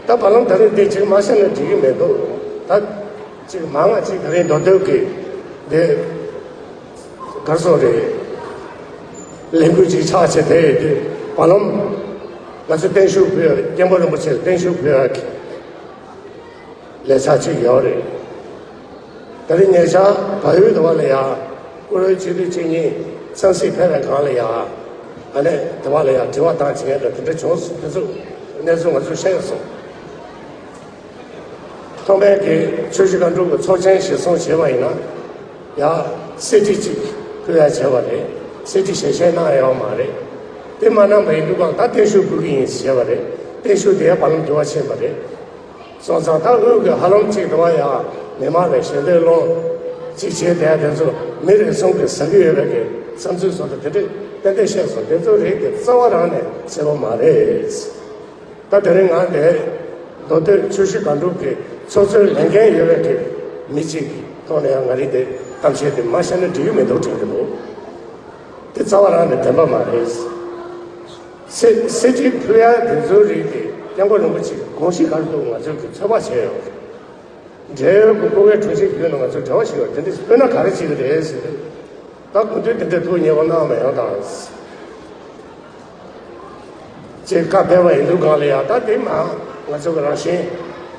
ད་བར་ལམ་ད་རེས་འདི་གཅིག་མ་བཤད་ན་འགྲིག་གི་མི་འདུག་ད་གཅིག་མང་ང་གཅིག་ད་རེས་མདོ་སྟོད་ཀྱི་འདི་གར་སོང་རེད། ལས་འགུལ་གཅིག་ཆགས་བྱས་དེ་ཡོད་དུས་བར་ལམ་ང་ཚོ་བརྟན་བཞུགས་ཕུལ་སྐྱབས་མགོན་རིན་པོ་ཆེར་བརྟན་བཞུགས་ཕུལ་ཡག་གི་ལས་འཆར་གཅིག་ཡོད་རེད། ད་རེས་ཉེ་ཆར་བལ་ཡུལ་དུ་བ་ལ་ཡ་བཀུར་འོས་སྤྱི་འཐུས་གཅིག་གཉིས་འཚམས་གཟིགས་ཕེབས་པའི་སྒང་ལ་ཡ་ཨ་ནེ་དུ་བ་ལ་ཡ་དྲི་བ་བཏང་བྱེད་མཁན་དེ་འདྲ་བྱུང་སོང་། དེ་ཚོ་གནས་ཚུལ་ང་ཚོས་ཤེས་སོང་། ཐོག་མའི་གི་ཆུ་བཞི་སྒང་དྲུག་གི་ཚོགས་ཆེན་གཞིར་བཟུང་བྱས་པ་ཡིན་ན་ཡ་གསེར་ཁྲི་གཅིག་ཕུལ་ཡ་བྱས་པ་རེད། གསེར་ཁྲི་ཞལ་བཞེས་གནང་ཡོད་མ་རེད། དེ་མ་གནང་པ་ཡིན་དུས་གང་ད་བརྟན་བཞུགས་ཕུལ་གི་ཡིན་ཞེས་བྱས་པ་རེད། བརྟན་བཞུགས་དེ་བར་ལམ་འགྱུར་བ་ཕྱིན་པ་རེད། སོང་ཙང་ད་དབུས་ཀྱི་ཧ་ལམ་གཅིག་དུ་བ་ཡ་མི་མང་ལ་ཞལ་འདོན་སློང་གཅིག་བྱས་བསྡད་དེ་ཚོ་མི་རེ་ཟུང་གིས་ཟ་གི་ཡོད་པའི་གི་བསམ་ཚུལ་བཟོ་འདྲ་དེ་འདྲས་ཏན་ཏན་བཤད་སོང་། དེ་ཚོ་རིགས་དེ་རྩ་བ་རང་ནས་གསལ་པོ་མ་རེད། ད་དེ་རིང་ང་འདིར་མདོ་སྟོད་ཆུ་བཞི་སྒང་དྲུག་གི་ཚོགས་གཙོའི་ལས་འགན་ཡོད་པའི་གི་མི་གཅིག་གི་ཐོག་ནས་ཡང་ང་རིགས་དེ་གཏམ་བཤད་དེ་མ་བཤད་ན་འགྲིག་གི་མི་འདུག་དྲན་གི་འདུག་དེ་རྩ་བ་རང་ནས་བདེན་པ་མ་རེད། གསེར་གསེར་ཁྲི་ཕུལ་ཡ་དེ་ཚོའི་རིགས་དེ་སྐྱབས་མགོན་རིན་པོ་ཆེ་དགོངས་གཞི་ག་རེ་འདུག་ང་ཚོས་ཀྱི་ཚོད་དཔག་བྱས་ཡོད་རེད། འབྲེལ་ཡོད་ཀྱི་སྐུ་སྒེར་དྲུང་ཆེ་བརྒྱུད་ནས་ང་ཚོས་འབྲེལ་བ་ཞིག་ཡོད་དེ་འདྲ་ཕུལ་ན་ག་རེ་བྱེད་ཀྱི་རེད་ཟེར་དུས། ད་སྐུ་མདུན་དེ་འདྲའི་ཐུགས་མཉེས་པོ་གནང་མེད་ཡོང་དང་། ཅེས་བཀའ་ཕེབས་པ་ཡིན་དུས་གང་ལ་ཡང་ད་དེ་མ་ང་ཚོ་གི་རང་བཞིན་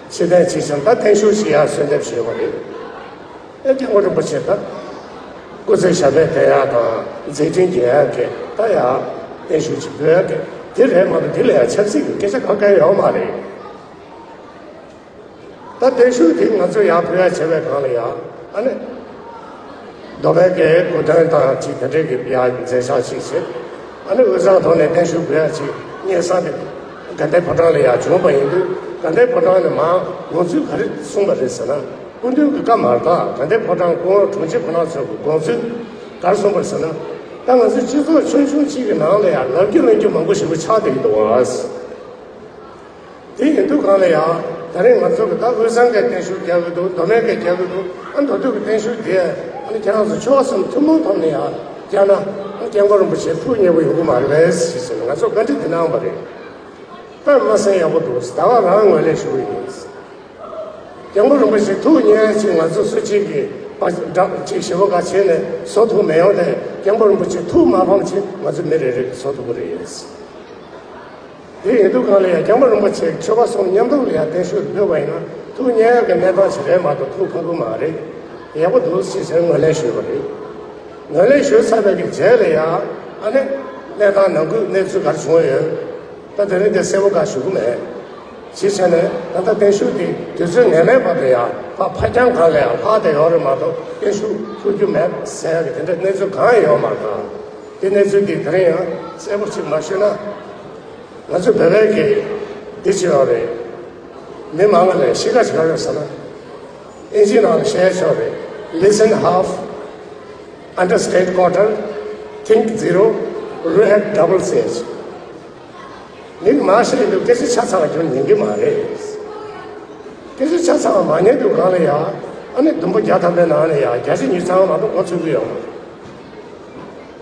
ཕྱི་བསྟན་ཕྱི་བྱམས་ད་བརྟན་བཞུགས་ཤིག་ཡང་གསོལ་འདེབས་ཞུས་པ་རེད། ཨེ་སྐྱབས་མགོན་རིན་པོ་ཆེ་ད་སྐུ་ཚེ་ཞབས་པད་བརྟན་ཡག་དང་མཛད་འཕྲིན་རྒྱས་ཡག་གི་ད་ཡང་བརྟན་བཞུགས་ཅིག་འབུལ་ཡག་གི་དེ་རེད་མ་གཏོགས་དེ་ལ་ཡང་ཆབ་སྲིད་ཀྱི་སྐད་ཆ་གང་གང་ཡོད་མ་རེད། ད་བརྟན་བཞུགས་དེ་ང་ཚོས་ཡར་ཕུལ་ཡ་བྱས་པའི་སྒང་ལ་ཡ་ཨ་ནི་མདོ་སྨད་ཀྱི་སྐུ་མདུན་དང་ཅིག་དེ་འདྲས་ཀྱི་ཡ་མཛད་འཆར་ཅིག་བྱས། ཨ་ནི་དབུས་གཙང་ཐོག་ནས་བརྟན་བཞུགས་ཕུལ་ཡ་ཅིག་སྙན་སེང་དེ་དགའ་ལྡན་ཕོ་བྲང་ལ་ཡ་བྱུང་བ་ཡིན་དུས་དགའ་ལྡན་ཕོ་བྲང་ནས་མར་དགོངས་ཚུལ་ག་རེ་གསུངས་པ་རེད་ཟེར་ན། སྐུ་མདུན་གྱི་བཀའ་མ་གཏོགས་དགའ་ལྡན་ཕོ་བྲང་སྐུ་ངོ་དྲུང་ཆེ་ཁོ་རང་ཚོ་གི་དགོངས་ཚུལ་ག་རེ་གསུངས་པ་རེད་ཟེར་ན། ད་ང་ཚོ་སྤྱི་ཚོགས་ཆུང་ཆུང་གཅིག་གི་ནང་ལ་ཡ་ལབ་རྒྱུ་ལབ་རྒྱུ་མང་པོ་ཞེ་པོ་ཆགས་བསྡད་ཀྱི་འདུག་ཨ། དེ་ཡིན་དུས་གང་ལ་ཡང་ད་རེས་ང་ཚོ་གི་ད་དབུས་གཙང་གི་བརྟན་བཞུགས་རྒྱག་གི་འདུག་མདོ་སྨད་ཀྱི་རྒྱག་གི་འདུག་ཨ་མདོ་སྟོད་ཀྱི་བརྟན་བཞུགས་དེ་ཨ་ནི་ཁྱེད་རང་ཚོ་ཆོལ་ཁ་གསུམ་ཐུན་མོང་ཐོག་ནས་ཡང་རྒྱག་ན་ཨ་ནི་སྐྱབས་མགོན་རིན་པོ་ཆེ་ཐུགས་མཉེས་པོ་ཡོང་གི་མ་རེད་པས་ཟེར་ནས་ང་ཚོ་བཀའ་འདྲི་དེ་གནང་བ་རེད། དཔེ་མ་སྲིད་ཡག་པོ་འདུག་ཟླ་བ་རང་ངོས་ལེན་ཞུ་གི་ཡིན། སྐྱབས་མགོན་རིན་པོ་ཆེ་ཐུགས་མཉེས་ཅིག་ང་ཚོ་སུ་གཅིག་གིས་པ་འདྲ་གཅིག་ཞེ་པོ་ག་བྱས་ནས་བཟོ་ཐུབ་མི་ཡོང་སྟེ་སྐྱབས་མགོན་རིན་པོ་ཆེ་ཐུགས་མ་ཕམ་ཅིག་ང་ཚོ་མི་རེ་རེ་གིས་བཟོ་ཐུབ་ཀྱི་རེད། དེ་ཡིན་དུས་གང་ལ་ཡང་སྐྱབས་མགོན་རིན་པོ་ཆེ་ཆོལ་ཁ་གསུམ་མཉམ་དུ་ལ་ཡང་བརྟན་བཞུགས་ཕུལ་བ་ཡིན་ན་ཐུགས་མཉེས་ཀྱི་གནས་སྟངས་ཤིག་རེད་མ་གཏོགས་ཐུགས་ཕམ་གི་མ་རེད། ཡག་པོ་འདུག་ཅེས་ཟེར་ངོས་ལེན་ཞུས་པ་རེད། ངོས་ལེན་ཞུས་ཚར་བའི་གི་རྗེས་ལ་ཡང་ཨ་ནི་གནས་སྟངས་ནང་ཁུལ་གནས་ཚུལ་ག་རེ་བྱུང་ཡོད། ད་དེ་རིང་འདི་གསལ་པོ་ག་ཞུ་གི་མེད། ཅེས་བྱས་ནས་ད་ལྟ་བརྟན་བཞུགས་འདི་དུས་ཚོད་ངེས་མེད་བར་དུ་ཡང་ཕར་ཕར་འགྱངས་གང་ལ་ཡང་ལྷག་བསྡད་ཡོད་རེད་མ་གཏོགས་བརྟན་བཞུགས་ཕུལ་རྒྱུ་མེད་ཟེར་ཡག་གི་དེ་འདྲ་གནས་ཚུལ་གང་ཡང་ཡོད་མ་རེད། དེ་གནས་ཚུལ་འདི་དེ་རིང་ཡང་གསལ་པོ་ཅིག་མ་ཞུས་ན། ང་ཚོ་བོད་པའི་གི་འདི་བྱེད་ཡོད་རེད། མི་མང་ལ་གཤིས་ཀ་ཞིག་ག་རེ་ཟེར་ན། ཨིན་ཇི་ནང་ལ་བཤད་ཆོག་རེད། Listen half, understand quarter, think zero, react double ཟེར། མི་མང་ཤོས་འདུག་སྐད་ཆ་ཆ་ཚང་བ་ཁྱོད་ཉན་གི་མ་རེད། སྐད་ཆ་ཆ་ཚང་བ་མ་ཉན་དུས་གང་ལ་ཡ། ཨ་ནི་ཟླུམ་པོ་བརྒྱ་ཐམ་པའི་ནང་ལ་ཡ་བརྒྱ་ཆ་ཉི་ཤུ་རྩ་ལྔ་མ་གཏོགས་མགོ་ཚོད་ཀྱི་ཡོད་མ་རེད།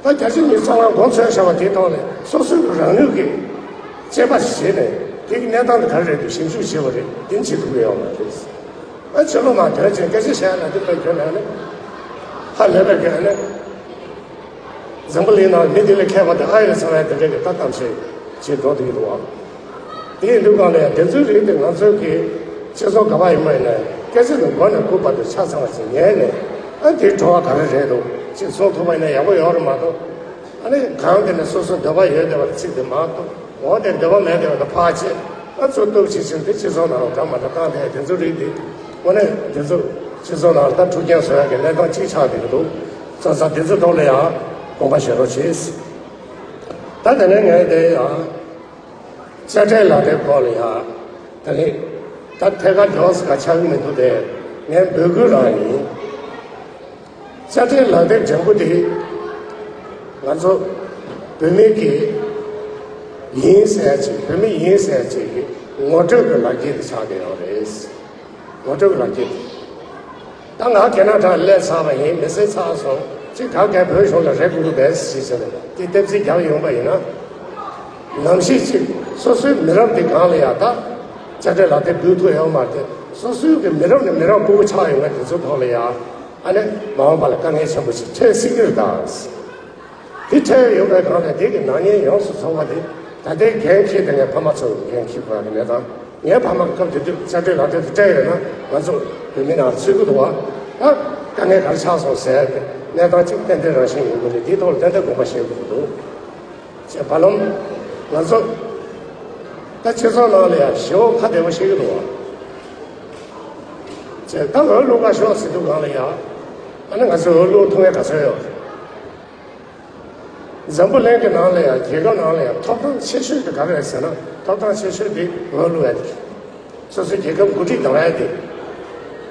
ད་བརྒྱ་ཆ་ཉི་ཤུ་རྩ་ལྔ་མགོ་ཚོད་བཞག་པ་དེའི་ཐོག་ནས་སོ་སོའི་རང་ནུས་ཀྱིས་དཔྱད་པ་ཞིག་བྱས་ནས་དེ་གི་གནས་སྟངས་དེ་ག་རེ་རེད་འདུག་ཞིབ་འཇུག་བྱེད་པ་རེད། དེ་བྱེད་ཐུབ་ཀྱི་ཡོད་མ་རེད། ཨ་ཕྱི་ལོགས་ནང་དོན་ཆེན་སྐད་ཆ་བཤད་ན་དེ་ལྟར་ཁྱོད་ལ་ནི་ཧ་ལས་པའི་གི་ཨ་ནི། འཛམ་བུ་གླིང་ནང་མི་དེ་ལས་མཁས་པ་དེ་ཨ་ཡི་ཚང་བའི་དེ་འདྲའི་གི་ལྟ་སྟངས་ཤིག་བྱེད་འགྲོ་དེ་ཡིན་འདུག་བ། དེ་ཡིན་དུས་གང་ལ་ཡང་དེ་ཚོའི་རིགས་དེ་ང་ཚོའི་གི་སྤྱི་ཚོགས་ག་པར་ཡིན་པ་ཡིན་ན་སྐད་ཆ་དེ་མགོ་ནས་རྐུབ་བར་དུ་ཆ་ཚང་བ་ཞིག་ཉན་ནས་ཨ་དེའི་བྲོ་བ་ག་རེ་རེད་འདུག་ཅེས་གསུང་ཐུབ་པ་ཡིན་ན་ཡག་པོ་ཡོད་རེད་མ་གཏོགས། ཨ་ནི་གང་དེ་ནས་སོ་སོ་འདོད་པ་ཡོད་བསྡད་པ་ལ་ཚིག་དེ་མ་གཏོགས་འོ་དེ་འདོད་པ་མེད་བསྡད་པ་དེ་ཕར་ཆད་ཨ་ཚུར་གཏུག་བྱེད་བཞིན་དེ་སྤྱི་ཚོགས་ནང་ལ་འདྲ་མ་འདྲ་བཏང་བསྡད་དེ་ཚོ་རིགས་དེ་དངོས་གནས་དེ་ཚོ་སྤྱི་ཚོགས་ནང་ལ་ད་འཁྲུག་རྐྱེན་བཟོ་ཡག་གི་གནས་སྟངས་གཅིག་ཆགས་བསྡད་ཀྱི་འདུག་སོང་ཙང་དེ་ཚོའི་ཐོག་ལ་ཡང་དགོངས་པ་བཞེས་རོགས་བྱེད། ད་དེ་ནས་ངས་དེ་ཡང་དཔྱ་ཁྲལ་ལག་དེབ་སྐོར་ལ་ཡང་ད་ནི་ད་ཐད་ཀར་འགྲོ་ས་ག་ཆགས་ཀྱི་མི་འདུག་སྟེ་ངས་འབོད་སྐུལ་རང་ཡིན། དཔྱ་ཁྲལ་ལག་དེབ་ལྗང་བུ་དེ་ང་ཚོ་བོད་མི་གི་ཡིན་ཟེར་ཅིག་བོད་མི་ཡིན་ཟེར་ཅིག་གི་ངོ་སྤྲོད་ཀྱི་ལག་འཁྱེར་དེ་ཆགས་བསྡད་ཡོད་རེད། ངོ་སྤྲོད་ཀྱི་ལག་འཁྱེར་དེ། ད་ང་ཁེ་ན་ཌ་སླེབས་ཚར་བ་ཡིན། མི་སེར་ཚར་སོང་། ཅིག་ག་གེ་བོད་གཞུང་ལ་རེ་དགོས་ཀྱི་རེད་ཟེར་ཟེར་ནས་དེ་ལྟེབ་རྩིས་རྒྱག་ཡོང་པ་ཡིན་ན། ནམ་ཞིག་ཅིག་སོ་སོའི་མི་རབས་དེ་སྒང་ལ་ཡ་ད་དཔྱ་ཁྲལ་ལག་དེབ་འབུལ་ཐུབ་ཡོད་མ་རེད། སོ་སོའི་གི་མི་རབས་ནས་མི་རབས་སྤུ་གུ་ཆགས་ཡོང་བའི་དེ་ཚོའི་ཐོག་ལ་ཡ་ཨ་ནི་མ་འོངས་པ་ལ་དཀའ་ངལ་ཆེན་པོ་ཞིག་འཕྲད་སྲིད་ཀྱི་རེད་ད། དེ་འཕྲད་ཡོང་བའི་སྒང་ལ་དེ་གི་ནག་ཉེས་ཡོངས་སུ་རྫོགས་པ་དེ་ད་ལྟའི་འགན་འཁྱེར་དེ་ངའི་ཕ་མ་ཚོ་གི་འགན་འཁྱེར་དགོས་ཡ་གི་གནས་སྟངས། ངའི་ཕ་མ་སྐབས་དེ་དུས་དཔྱ་ཁྲལ་ལག་དེབ་དེ་སྤྲད་ཡོད་ན་ང་ཚོ་བོད་མི་ནང་ཚུད་ཀྱི་འདུག་བ། ད་དཀའ་ངལ་ག་རེ་ཆགས་སོང་ཟེར་ཏེ་གནས་སྟངས་གཅིག་ཏན་ཏན་རང་བཞིན་ཡོང་གི་རེད། དེའི་ཐོག་ལ་ཏན་ཏན་དགོངས་པ་བཞེས་དགོས་ཀྱི་འདུག་ཅེས་བར་ལམ་ང་ཚོ་ད་སྤྱི་ཚོགས་ནང་ལ་ཡང་ཞེ་པོ་ཁ་བདེ་པོ་བཤད་ཀྱི་འདུག་བ། ཅེས་ད་འོས་བླུག་ག་ཤོག་ཟེར་དུས་སྒང་ལ་ཡང་ཨ་ནི་ང་ཚོས་འོས་བླུག་ཐུབ་མཁན་ག་ཚོད་ཡོད་རེད། འཛམ་བུ་གླིང་གི་ནང་ལ་ཡང་རྒྱལ་ཁབ་ནང་ལ་ཡང་ཐོབ་ཐང་ཆེ་ཤོས་དེ་ག་རེ་རེད་ཟེར་ན། ཐོབ་ཐང་ཆེ་ཤོས་དེ་འོས་བླུག་ཡ་དེ། སོ་སོའི་རྒྱལ་ཁབ་འགོ་ཁྲིད་གདམ་ཡ་དེ།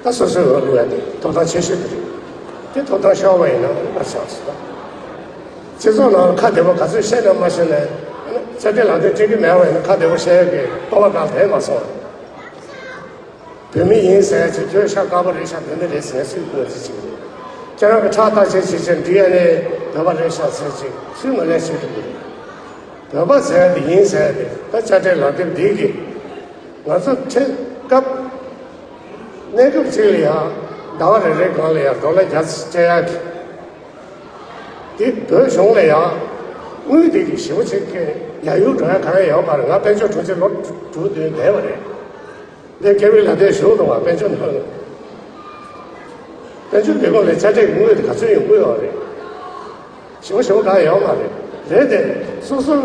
ད་སོ་སོའི་འོས་བླུག་ཡ་དེ་ཐོབ་ཐང་ཆེ་ཤོས་དེ་རེད། དེ་ཐོབ་ཐང་ཤོར་བ་ཡིན་ན་ཨ་ཆགས་སོང་། སྤྱི་ཚོགས་ནང་ཁ་བདེ་པོ་ག་ཚོད་བཤད་ན་མ་བཤད་ན། དཔྱ་ཁྲལ་ལག་དེབ་སྤྲད་ཀྱི་མེད་པ་ཡིན་ན་ཁ་བདེ་པོ་བཤད་ཡ་གི་སྤོབས་པ་གང་ལ་མ་སོང་། བོད་མི་ཡིན་ཟེར་ཅིག་ཁྱོད་ཤ་དཀར་པོ་རེད་ཤག་བོད་མི་རེད་ཟེར་སུས་གོ་ཟེར་ཅིག་རེད། ཁྱེད་རང་གི་ཁྲག་བརྟག་དཔྱད་བྱེད་ཅིག་ཌི་ཨེན་ཨེ་བོད་པ་རེད་ཤག་ཟེར་ཅིག་སུས་ངོས་ལེན་བྱེད་ཐུབ་ཀྱི་རེད། བོད་པ་ཟེར་དེ་ཡིན་ཟེར་དེ་ད་དཔྱ་ཁྲལ་ལག་དེབ་འདི་གིས་ང་ཚོ་ཁྲིད་སྐབས་གནས་སྐབས་ཅིག་ལ་ཡང་ཟླ་བ་རེ་རེ་སྒང་ལ་ཡང་ཌོ་ལར་བརྒྱ་ཙམ་སྤྲད་ཡག་གི་དེ་བོད་གཞུང་ལ་ཡང་དངུལ་དེ་གི་ཞེ་པོ་ཅིག་གི་ཡར་ཡུར་འགྲོ་ཡ་གང་ཡང་ཡོད་མ་རེད། ང་དཔལ་འབྱོར་དྲུང་ཆེ་ལོ་དྲུག་བདུན་བསྡད་པ་རེད། འདི་སྐད་འབོད་ལ་དེ་ཞུ་དང་བ་དཔལ་འབྱོར་ནང་དཔལ་འབྱོར་ལས་ཁུངས་ལས་དཔྱ་ཁྲལ་གྱི་དངུལ་དེ་ག་ཚོད་ཡོང་གི་ཡོད་རེད། ཞེ་པོ་ཞེ་པོ་གང་ཡོད་མ་རེད། རེད་དེ་སོ་སོ་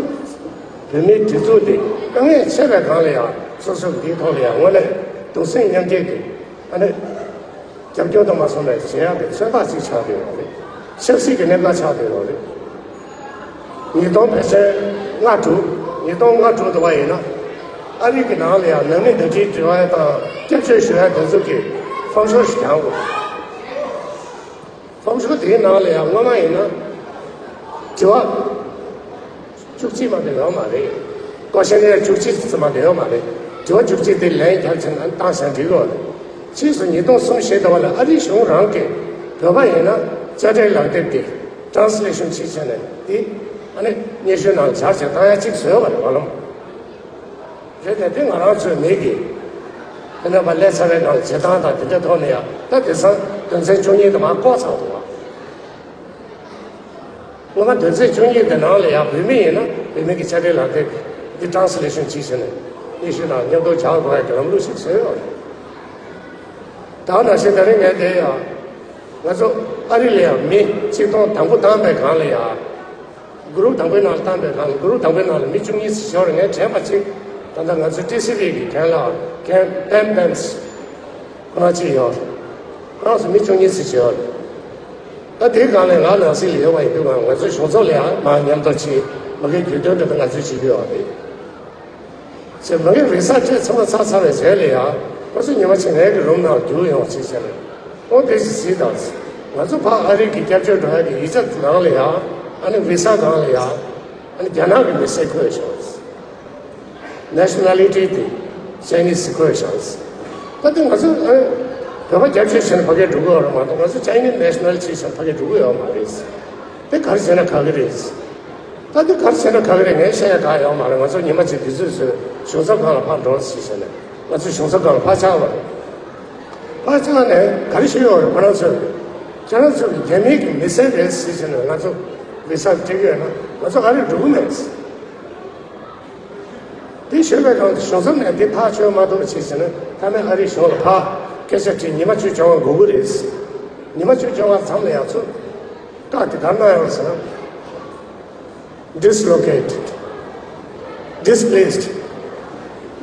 བོད་མིའི་སྒྲིག་འཛུགས་དེ་དཀའ་ངལ་ཆེ་བའི་སྒང་ལ་ཡང་སོ་སོ་གི་འདིའི་ཐོག་ལ་ཡང་དངོས་གནས་གདུང་སེམས་མཉམ་སྐྱེད་ཀྱི་ཨ་ནི། རྒྱབ་སྐྱོར་དང་མ་སོང་བའི་བྱེད་ཡག་གི་མཚོན་རྟགས་ཅིག་ཆགས་བསྡད་ཡོད་རེད། ཆབ་སྲིད་ཀྱི་གནད་འགག་ཆགས་བསྡད་ཡོད་རེད། ཉིས་སྟོང་ཕལ་ཆེར་ལྔ་དྲུག་ཉིས་སྟོང་ལྔ་དྲུག་དུ་བ་ཡིན་ན། ཨ་རི་གི་ནང་ལ་ཡང་ནང་མི་ཟླ་སྒྲིལ་འབྲེལ་བ་དང་སྐྱབས་བཅོལ་ཞུ་ཡག་དེ་ཚོ་གི་ཕོམ་ཤོག་ཞིག་རྒྱག་དགོས། ཕོམ་ཤོག་དེའི་ནང་ལ་ཡང་སྔོན་མ་ཡིན་ན་དྲི་བ་བཅུ་གཅིག་མ་གཏོགས་ཡོད་མ་རེད། ཀོ་ཤེན་ནེར་བཅུ་གཅིག་ཙམ་མ་གཏོགས་ཡོད་མ་རེད། དྲི་བ་བཅུ་གཅིག་དེ་ལན་རྒྱབ་བྱས་ན་བཏང་ཟིན་འགྲིག་གོ། ཕྱིས་སུ་ཉིས་སྟོང་གསུམ་བཞི་དུ་བ་ལ་ཨ་རིའི་གཞུང་རང་གིས་བོད་པ་ཡིན་ན་དཔྱ་ཁྲལ་ལག་དེབ་དེ་ཊྲན་སི་ལེ་ཤན་བྱེད་བྱས་ནས་དེ་ཨ་ནི་སྙན་ཞུ་ནང་སྦྱར་བྱས་བཏང་ཡ་གཅིག་བཟོས་པ་རེད་བ་ལམ། རེད་དེ་དེ་ང་རང་ཚོའི་མི་གིས་དེ་ནས་ཕར་སླེབས་ཚར་བའི་ནང་བྱེད་སྟངས་དང་དེ་འདྲའི་ཐོག་ནས་ཡང་ད་དེང་སང་དོན་ཚན་བཅུ་གཉིས་དེ་མར་བཀོག་ཚར་འདུག་བ། སྔོན་མ་དོན་ཚན་བཅུ་གཉིས་དེ་ནང་ལ་ཡང་བོད་མི་ཡིན་ན་བོད་མི་གི་དཔྱ་ཁྲལ་ལག་དེབ་འདི་ཊྲན་སི་ལེ་ཤན་བྱས་བྱས་ནས་སྙན་ཞུ་དང་མཉམ་དུ་སྦྱར་དགོས་ཡ་གི་ལམ་ལུགས་ཤིག་བཟོས་ཡོད་རེད། ད་ནང་བཞིན་ད་རིང་ངས་དེ་ཡང་ང་ཚོ་ཨ་རི་ལ་ཡང་མི་གཅིག་སྟོང་དང་པོ་བཏང་པའི་སྒང་ལ་ཡང་། གུ་རུབ་དང་པོའི་ནང་ལ་བཏང་པའི་སྒང་ལ་གུ་རུབ་དང་པོའི་ནང་ལ་མི་བཅུ་གཉིས་ཙམ་ཞིག་ཡོད་རེད། ངས་དྲན་པ་གཅིག་ད་ལྟ་ང་ཚོའི་ཊི་སི་ཝི་གི་རྒན་ལགས་རྒན་པེན་པེན་སི་ཁོ་རང་གཅིག་ཡོད་རེད། ཁོ་རང་ཚོ་མི་བཅུ་གཉིས་ཙམ་ཞིག་ཡོད་རེད། ད་དེའི་སྒང་ལ་ང་ནང་སྲིད་ལ་ཡོད་པ་ཡིན་དུས་ང་ང་ཚོའི་གཞུང་ཚབ་ལ་ཡང་མར་མཉམ་དུ་ཕྱིན་མ་གིའི་རྒྱུན་དོན་འདི་ད་ང་ཚོས་བྱེད་ཀྱི་ཡོད་རེད། ཚེ་མ་གི་བི་ས་སྤྲད་ཚང་མ་ཚར་ཚར་བའི་རྗེས་ལ་ཡང་ཁོ་ཚོ་ཉི་མ་གཅིག་ངའི་གི་རུམ་ནང་རྒྱུགས་ཡོང་ཅེས་བྱས་ནས་ཨོ་དེ་ཅི་ཟིག་དང་། ང་ཚོ་ཕར་ཨ་རི་གི་སྐྱབས་བཅོལ་འགྲོ་ཡ་གི་ཡིག་ཆ་ནང་ལ་ཡང་ཨ་ནི་བི་ས་སྒང་ལ་ཡང་ཨ་ནི་རྒྱ་ནག་གི་མི་སེར་འཁོད་བཞག་ནེ་ཤ་ནལ་ཊི་དེ་ཅའི་ནིས་འཁོད་བཞག་ད་དེ་ང་ཚོ་ཨ་ནི་བོད་པ་སྐྱབས་བཅོལ་བྱས་ནས་ཕ་གིར་འགྲོ་གི་ཡོད་རེད་མ་གཏོགས་ང་ཚོ་ཅའི་ནིས་ནེ་ཤ་ནལ་ཊི་བྱས་ནས་ཕ་གིར་འགྲོ་གི་ཡོད་མ་རེད། དེ་ག་རེ་བྱས་ན་དགའ་གི་རེད། ད་འདི་ག་རེ་བྱས་ན་དགའ་གི་རེད། ངས་བཤད་ཡ་གང་ཡོད་མ་རེད། ང་ཚོ་ཉི་མ་གཅིག་དུས་ཚོད་བཟོས་གཞུང་ཚབ་ཁང་ལ་ཕར་འགྲོ་ཟེར་བྱས་ནས་ང་ཚོ་གཞུང་ཚབ་ཁང་ལ་ཕར་བཅར་བ་རེད། ཕར་བཅར་ནས་ག་རེ་ཞུས་ཡོད་རེད། ཁོ་རང་ཚོས་ཁྱེད་རང་ཚོ་གི་རྒྱ་མི་གི་མི་སེར་རེད་ཟེར་བྱས་ནས་ང་ཚོ་བི་ས་སྤྲད་ཀྱི་ཡོད་ན་ང་ཚོ་ཨ་རི་འགྲོ་གི་མེད། འདི་ཞུས་པའི་སྒང་དུ་གཞུང་ཚབ་ནས་འདི་ཐག་ཆོད་མ་ཐུབ་པ་བྱས་བྱས་ནས་མཐའ་མའི་ཨ་རིའི་གཞུང་ལ་ཕར་སྐད་ཆ་དྲིས། ཉི་མ་བཅུ་བཅོ་ལྔ་འགོར་གི་རེད། ཉི་མ་བཅུ་བཅོ་ལྔ་མཚམས་ལ་ཡང་ཚུར་བཀག་དེ་ག་རེ་གནང་ཡོད་ཟེར་ན། Dislocated, displaced,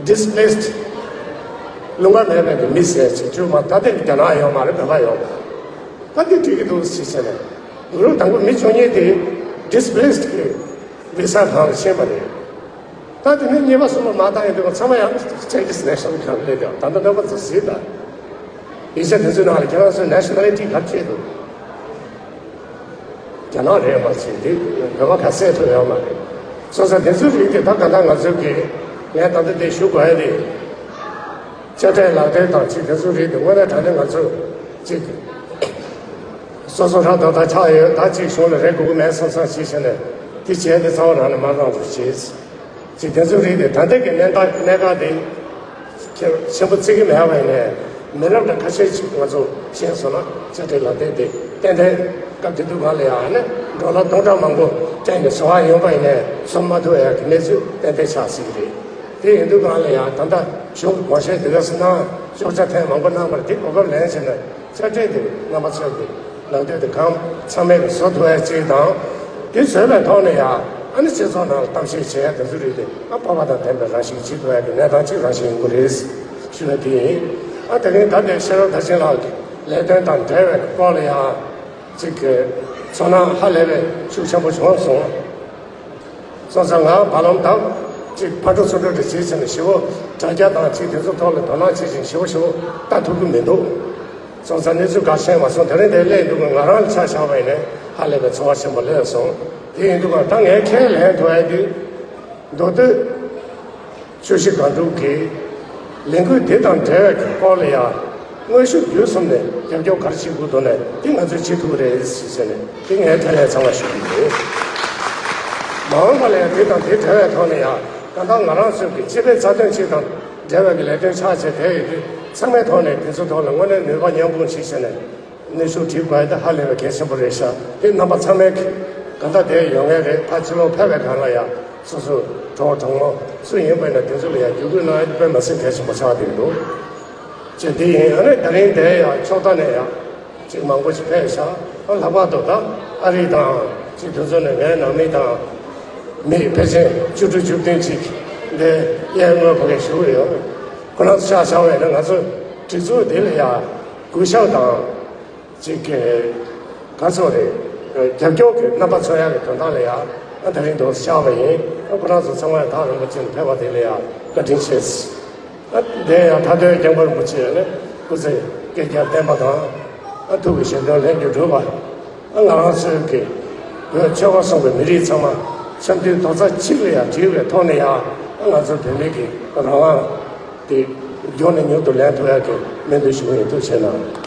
displaced. ལུང་པ་མེད་པའི་མི་ཟེར་ཅིག་བཅུག་མ། ད་ལྟའི་རྒྱ་ནག་ཡོད་མ་རེད། བོད་པ་ཡོད་མ་རེད། ད་འདི་འགྲིག་གི་འདུག་ཟེར་བྱས་ནས་ལུང་དང་པོ་མི་བཅུ་གཉིས་དེ་displaced གི་བི་ས་ནང་ལ་ཕྱིན་པ་རེད། ད་དེ་ནས་གཉིས་པ་གསུམ་པ་མ་བཏང་ཡོང་དུས་ཚང་མ་ཡང་ཅའི་ནིས་ནེ་ཤ་ནལ་ཊི་ནང་སླེབས་ཡོད། ད་ལྟ་གནོད་པ་ཚོ་གཟིགས་དང་། ཡིག་ཆ་དེ་ཚོའི་ནང་ལ་ཁྱེད་རང་ཚོའི་ནེ་ཤ་ནལ་ཊི་ག་རེ་བྲིས་འདུག་རྒྱ་ནག་རེད་པ་ཞིག་འདི་བོད་པ་ཁ་གསལ་ཐུབ་ཡོད་མ་རེད། སོང་ཙང་དེ་ཚོའི་རིགས་དེ་ད་ག་ད་ང་ཚོ་གི་ངས་ད་ལྟ་འདི་ཞུ་དགོས་ཡ་དེ། དཔྱ་ཁྲལ་ལག་དེབ་དང་ཅིག་དེ་ཚོའི་རིགས་དེ་དངོས་གནས་དྲང་གནས་ང་ཚོ་ཅིག་སོ་སོ་རང་ད་ལྟ་ཆགས་ཡོད། ད་ཅིག་གཞུང་ལ་རེ་དགོས་ཀྱི་མེད་བསམ་བསམ་ཞིག་བྱས་ནས་དེ་བྱས་ཏེ་རྩ་བ་རང་ནས་མ་རང་དུ་བྱེད། ཅིག་དེ་ཚོའི་རིགས་དེ་ད་ལྟ་གི་གནས་སྟངས་གནས་སྟངས་དེ་ཆེན་པོ་བརྩི་གི་མེད་པ་ཡིན་ནའི་མི་རབས་ལ་ཁ་ཤས་ཅིག་ང་ཚོ་ཤེས་སོང་ན་དཔྱ་ཁྲལ་ལག་དེབ་དེ་ཏན་ཏན་སྐབས་དེ་དུས་གང་ལ་ཡང་ནི་ཌོ་ལར་སྟོང་ཕྲག་མང་པོ་སྤྲད་ནས་བཟོ་བ་ཡོང་པ་ཡིན་ནའི་བཟོ་མ་ཐུབ་ཡ་གི་གནས་ཚུལ་ཏན་ཏན་ཆགས་སྲིད་ཀྱི་རེད། དེ་ཡིན་དུས་གང་ལ་ཡང་ད་ལྟ་གཞུང་གི་དགོངས་བཞེས་དེ་ག་སུ་གནང་གཅོག་ཆ་ཐེངས་མང་པོ་གནང་བར་དེ་གོ་སྐབས་ལེན་བྱས་ནས་དཔྱ་ཁྲལ་དེ་རྣམ་པ་ཚོས་ཀྱི་ལག་དེབ་དེ་གང་ཚང་མས་བཟོ་ཐུབ་ཡ་གཅིག་དང་། དེ་བཟོས་པའི་ཐོག་ནས་ཡང་ཨ་ནི་སྤྱི་ཚོགས་ནང་ལ་གཏམ་བཤད་བྱེད་ཡ་དེ་ཚོ་རིགས་དེ་ཨ་སྤོབས་པ་དང་ལྡན་པའི་རང་བཞིན་བྱེད་ཐུབ་ཡ་གི་གནས་སྟངས་གཅིག་རང་བཞིན་ཡིན་དགོས་རེད་ཞུ་ཡ་དེ་ཡིན། ཨ་དེ་རིང་ད་ལྟའི་ཤེས་རབ་མཐར་ཕྱིན་ལགས་ཀྱི་ལས་དོན་དང་འབྲེལ་བའི་སྐོར་ལ་ཡང་ཅིག་གི་ཚོར་སྣང་ཧ་ལས་པའི་ཤུགས་ཆེན་པོ་བྱུང་སོང་། སོང་ཙང་ང་བར་ལམ་དང་ཅིག་ཕར་འགྲོ་ཚུར་འགྲོ་འདྲ་བྱེད་ཕྱིན་ནས་ཞེ་པོ་དྲ་རྒྱ་དང་ཅིག་དེ་ཚོ་ཐོག་ལ་དོ་སྣང་བྱེད་ཅིང་ཞེ་པོ་ཞེ་པོ་ལྟ་ཐུབ་ཀྱི་མི་འདུག་སོང་ཙང་གནས་ཚུལ་འགའ་ཤས་མ་སོང་དེ་རིང་དེ་སླེབས་འདུག་གི་ང་རང་ལ་ཆ་བཞག་པ་ཡིན་ནའི་ཧ་ལས་པའི་ཚོར་བ་ཆེན་པོ་སླེབས་སོང་། དེ་ཡིན་དུས་ང་ད་ངས་ཁས་ལེན་ཐུབ་ཡ་དེ་མདོ་སྟོད་ཆུ་བཞི་སྒང་དྲུག་གི་ལས་འགུལ་དེ་དང་འབྲེལ་བའི་སྐོར་ལ་ཡང་དངོས་ཤུགས་བརྒྱུད་གསུམ་ནས་རྒྱབ་སྐྱོར་ག་རེ་བྱེད་དགོས་འདུག་ནས་དེ་ང་ཚོས་བྱེད་ཐུབ་ཀྱི་རེད་ཟེར་ནས་དེ་ངས་ཁས་ལེན་ཚང་མ་ཞུ་གི་ཡོད། མ་འོངས་པ་ལ་ཡང་དེ་དང་དེ་འབྲེལ་བའི་ཐོག་ནས་ཡང་ད་ལྟ་ང་རང་ཚོའི་གི་སྤྱི་པའི་རྩ་དོན་ཆེད་དང་འབྲེལ་བའི་གི་ལས་དོན་ཆགས་བྱས་བསྡད་ཡོད་དུས་ཚང་མའི་ཐོག་ནས་དེ་ཚོའི་ཐོག་ལ་དངོས་གནས་ནུས་པ་མཉམ་སྤུངས་བྱས་བྱས་ནས། གནས་ཚུལ་བྲིས་དགོས་དེ་ཧ་ལས་པའི་གལ་ཆེན་པོ་རེད་ཤག་དེ་རྣམ་པ་ཚང་མས་གང་ལྟར་བསྡད་ཡོད་ངེས་རེད། ཕར་ཕྱི་ལོགས་ཕེབས་པའི་སྒང་ལ་ཡང་སོ་སོའི་གྲོགས་གྲོགས་མོ་སུ་ཡིན་པ་ཡིན་ན་དེ་ཚོ་ལ་ཡང་བརྒྱུད་སྐུལ་གནང་ཡ་དེ་དཔེ་མི་སྲིད་གལ་ཆེན་པོ་ཆགས་བསྡད་འདུག་ཅེས་དེ་ཡིན། ཨ་ནི་ད་རིང་འདིར་ཡང་ཕྱོགས་མཐའ་ནས་ཡང་ཅིག་མང་པོ་ཞིག་ཕེབས་ཤག་ཨ་ལྷག་པར་དུ་ད་ཨ་རི་དང་ཅིག་དེ་ཚོ་ནས་ངའི་ནང་མི་དང་མི་ཕལ་ཆེར་བཅུ་དྲུག་བཅུ་བདུན་ཅིག་འདིར་གཡས་སྔོན་ཕ་གིར་བཞུགས་ཡོད། ཁོ་རང་ཚོ་ཆ་བཞག་པ་ཡིན་ན་ང་ཚོ་སྒྲིག་འཛུགས་འདི་ལ་ཡང་གུས་ཞབས་དང་། ཅིག་གི་ག་ཚོད་རེད། རྒྱབ་སྐྱོར་གྱི་རྣམ་པ་མཚོན་ཡག་གི་དོན་དག་ལ་ཡང་ཨ་ད་རིང་འདུག་བཞག་པ་ཡིན། ཨ་ཁོ་རང་ཚོ་ཚང་མ་ཐག་རིང་པོ་ཕྱིན་ཕེབས་པ་དེ་ལ་ཡང་བཀའ་དྲིན་ཆེ། ཨ་དེ་ཡང་མཐའ་དོན་སྐྱབས་མགོན་རིན་པོ་ཆེ་ནས་སྐུ་ཚེ་བསྐལ་བརྒྱར་བརྟན་པ་དང་། ཨ་ཐུགས་ཀྱི་བཞེད་དོན་ལྷུན་གྱིས་གྲུབ་པ། ཨ་ང་རང་ཚོའི་གི་བོད་ཆོལ་ཁ་གསུམ་གྱི་མི་རིགས་ཚང་མ་འཆམ་མཐུན་རྡོག་རྩ་གཅིག་ལ་ཡང་བསྒྲིལ་བའི་ཐོག་ནས་ཡང་ཨ་ང་ཚོ་བོད་མི་གི་རང་དབང་དེ་མགྱོགས་ནས་མྱུར་དུ་ལེན་ཐུབ་ཡག་གི་སྨོན་འདུན་ཞུ་གི་ཡིན། ཐུགས་རྗེ་གནང་།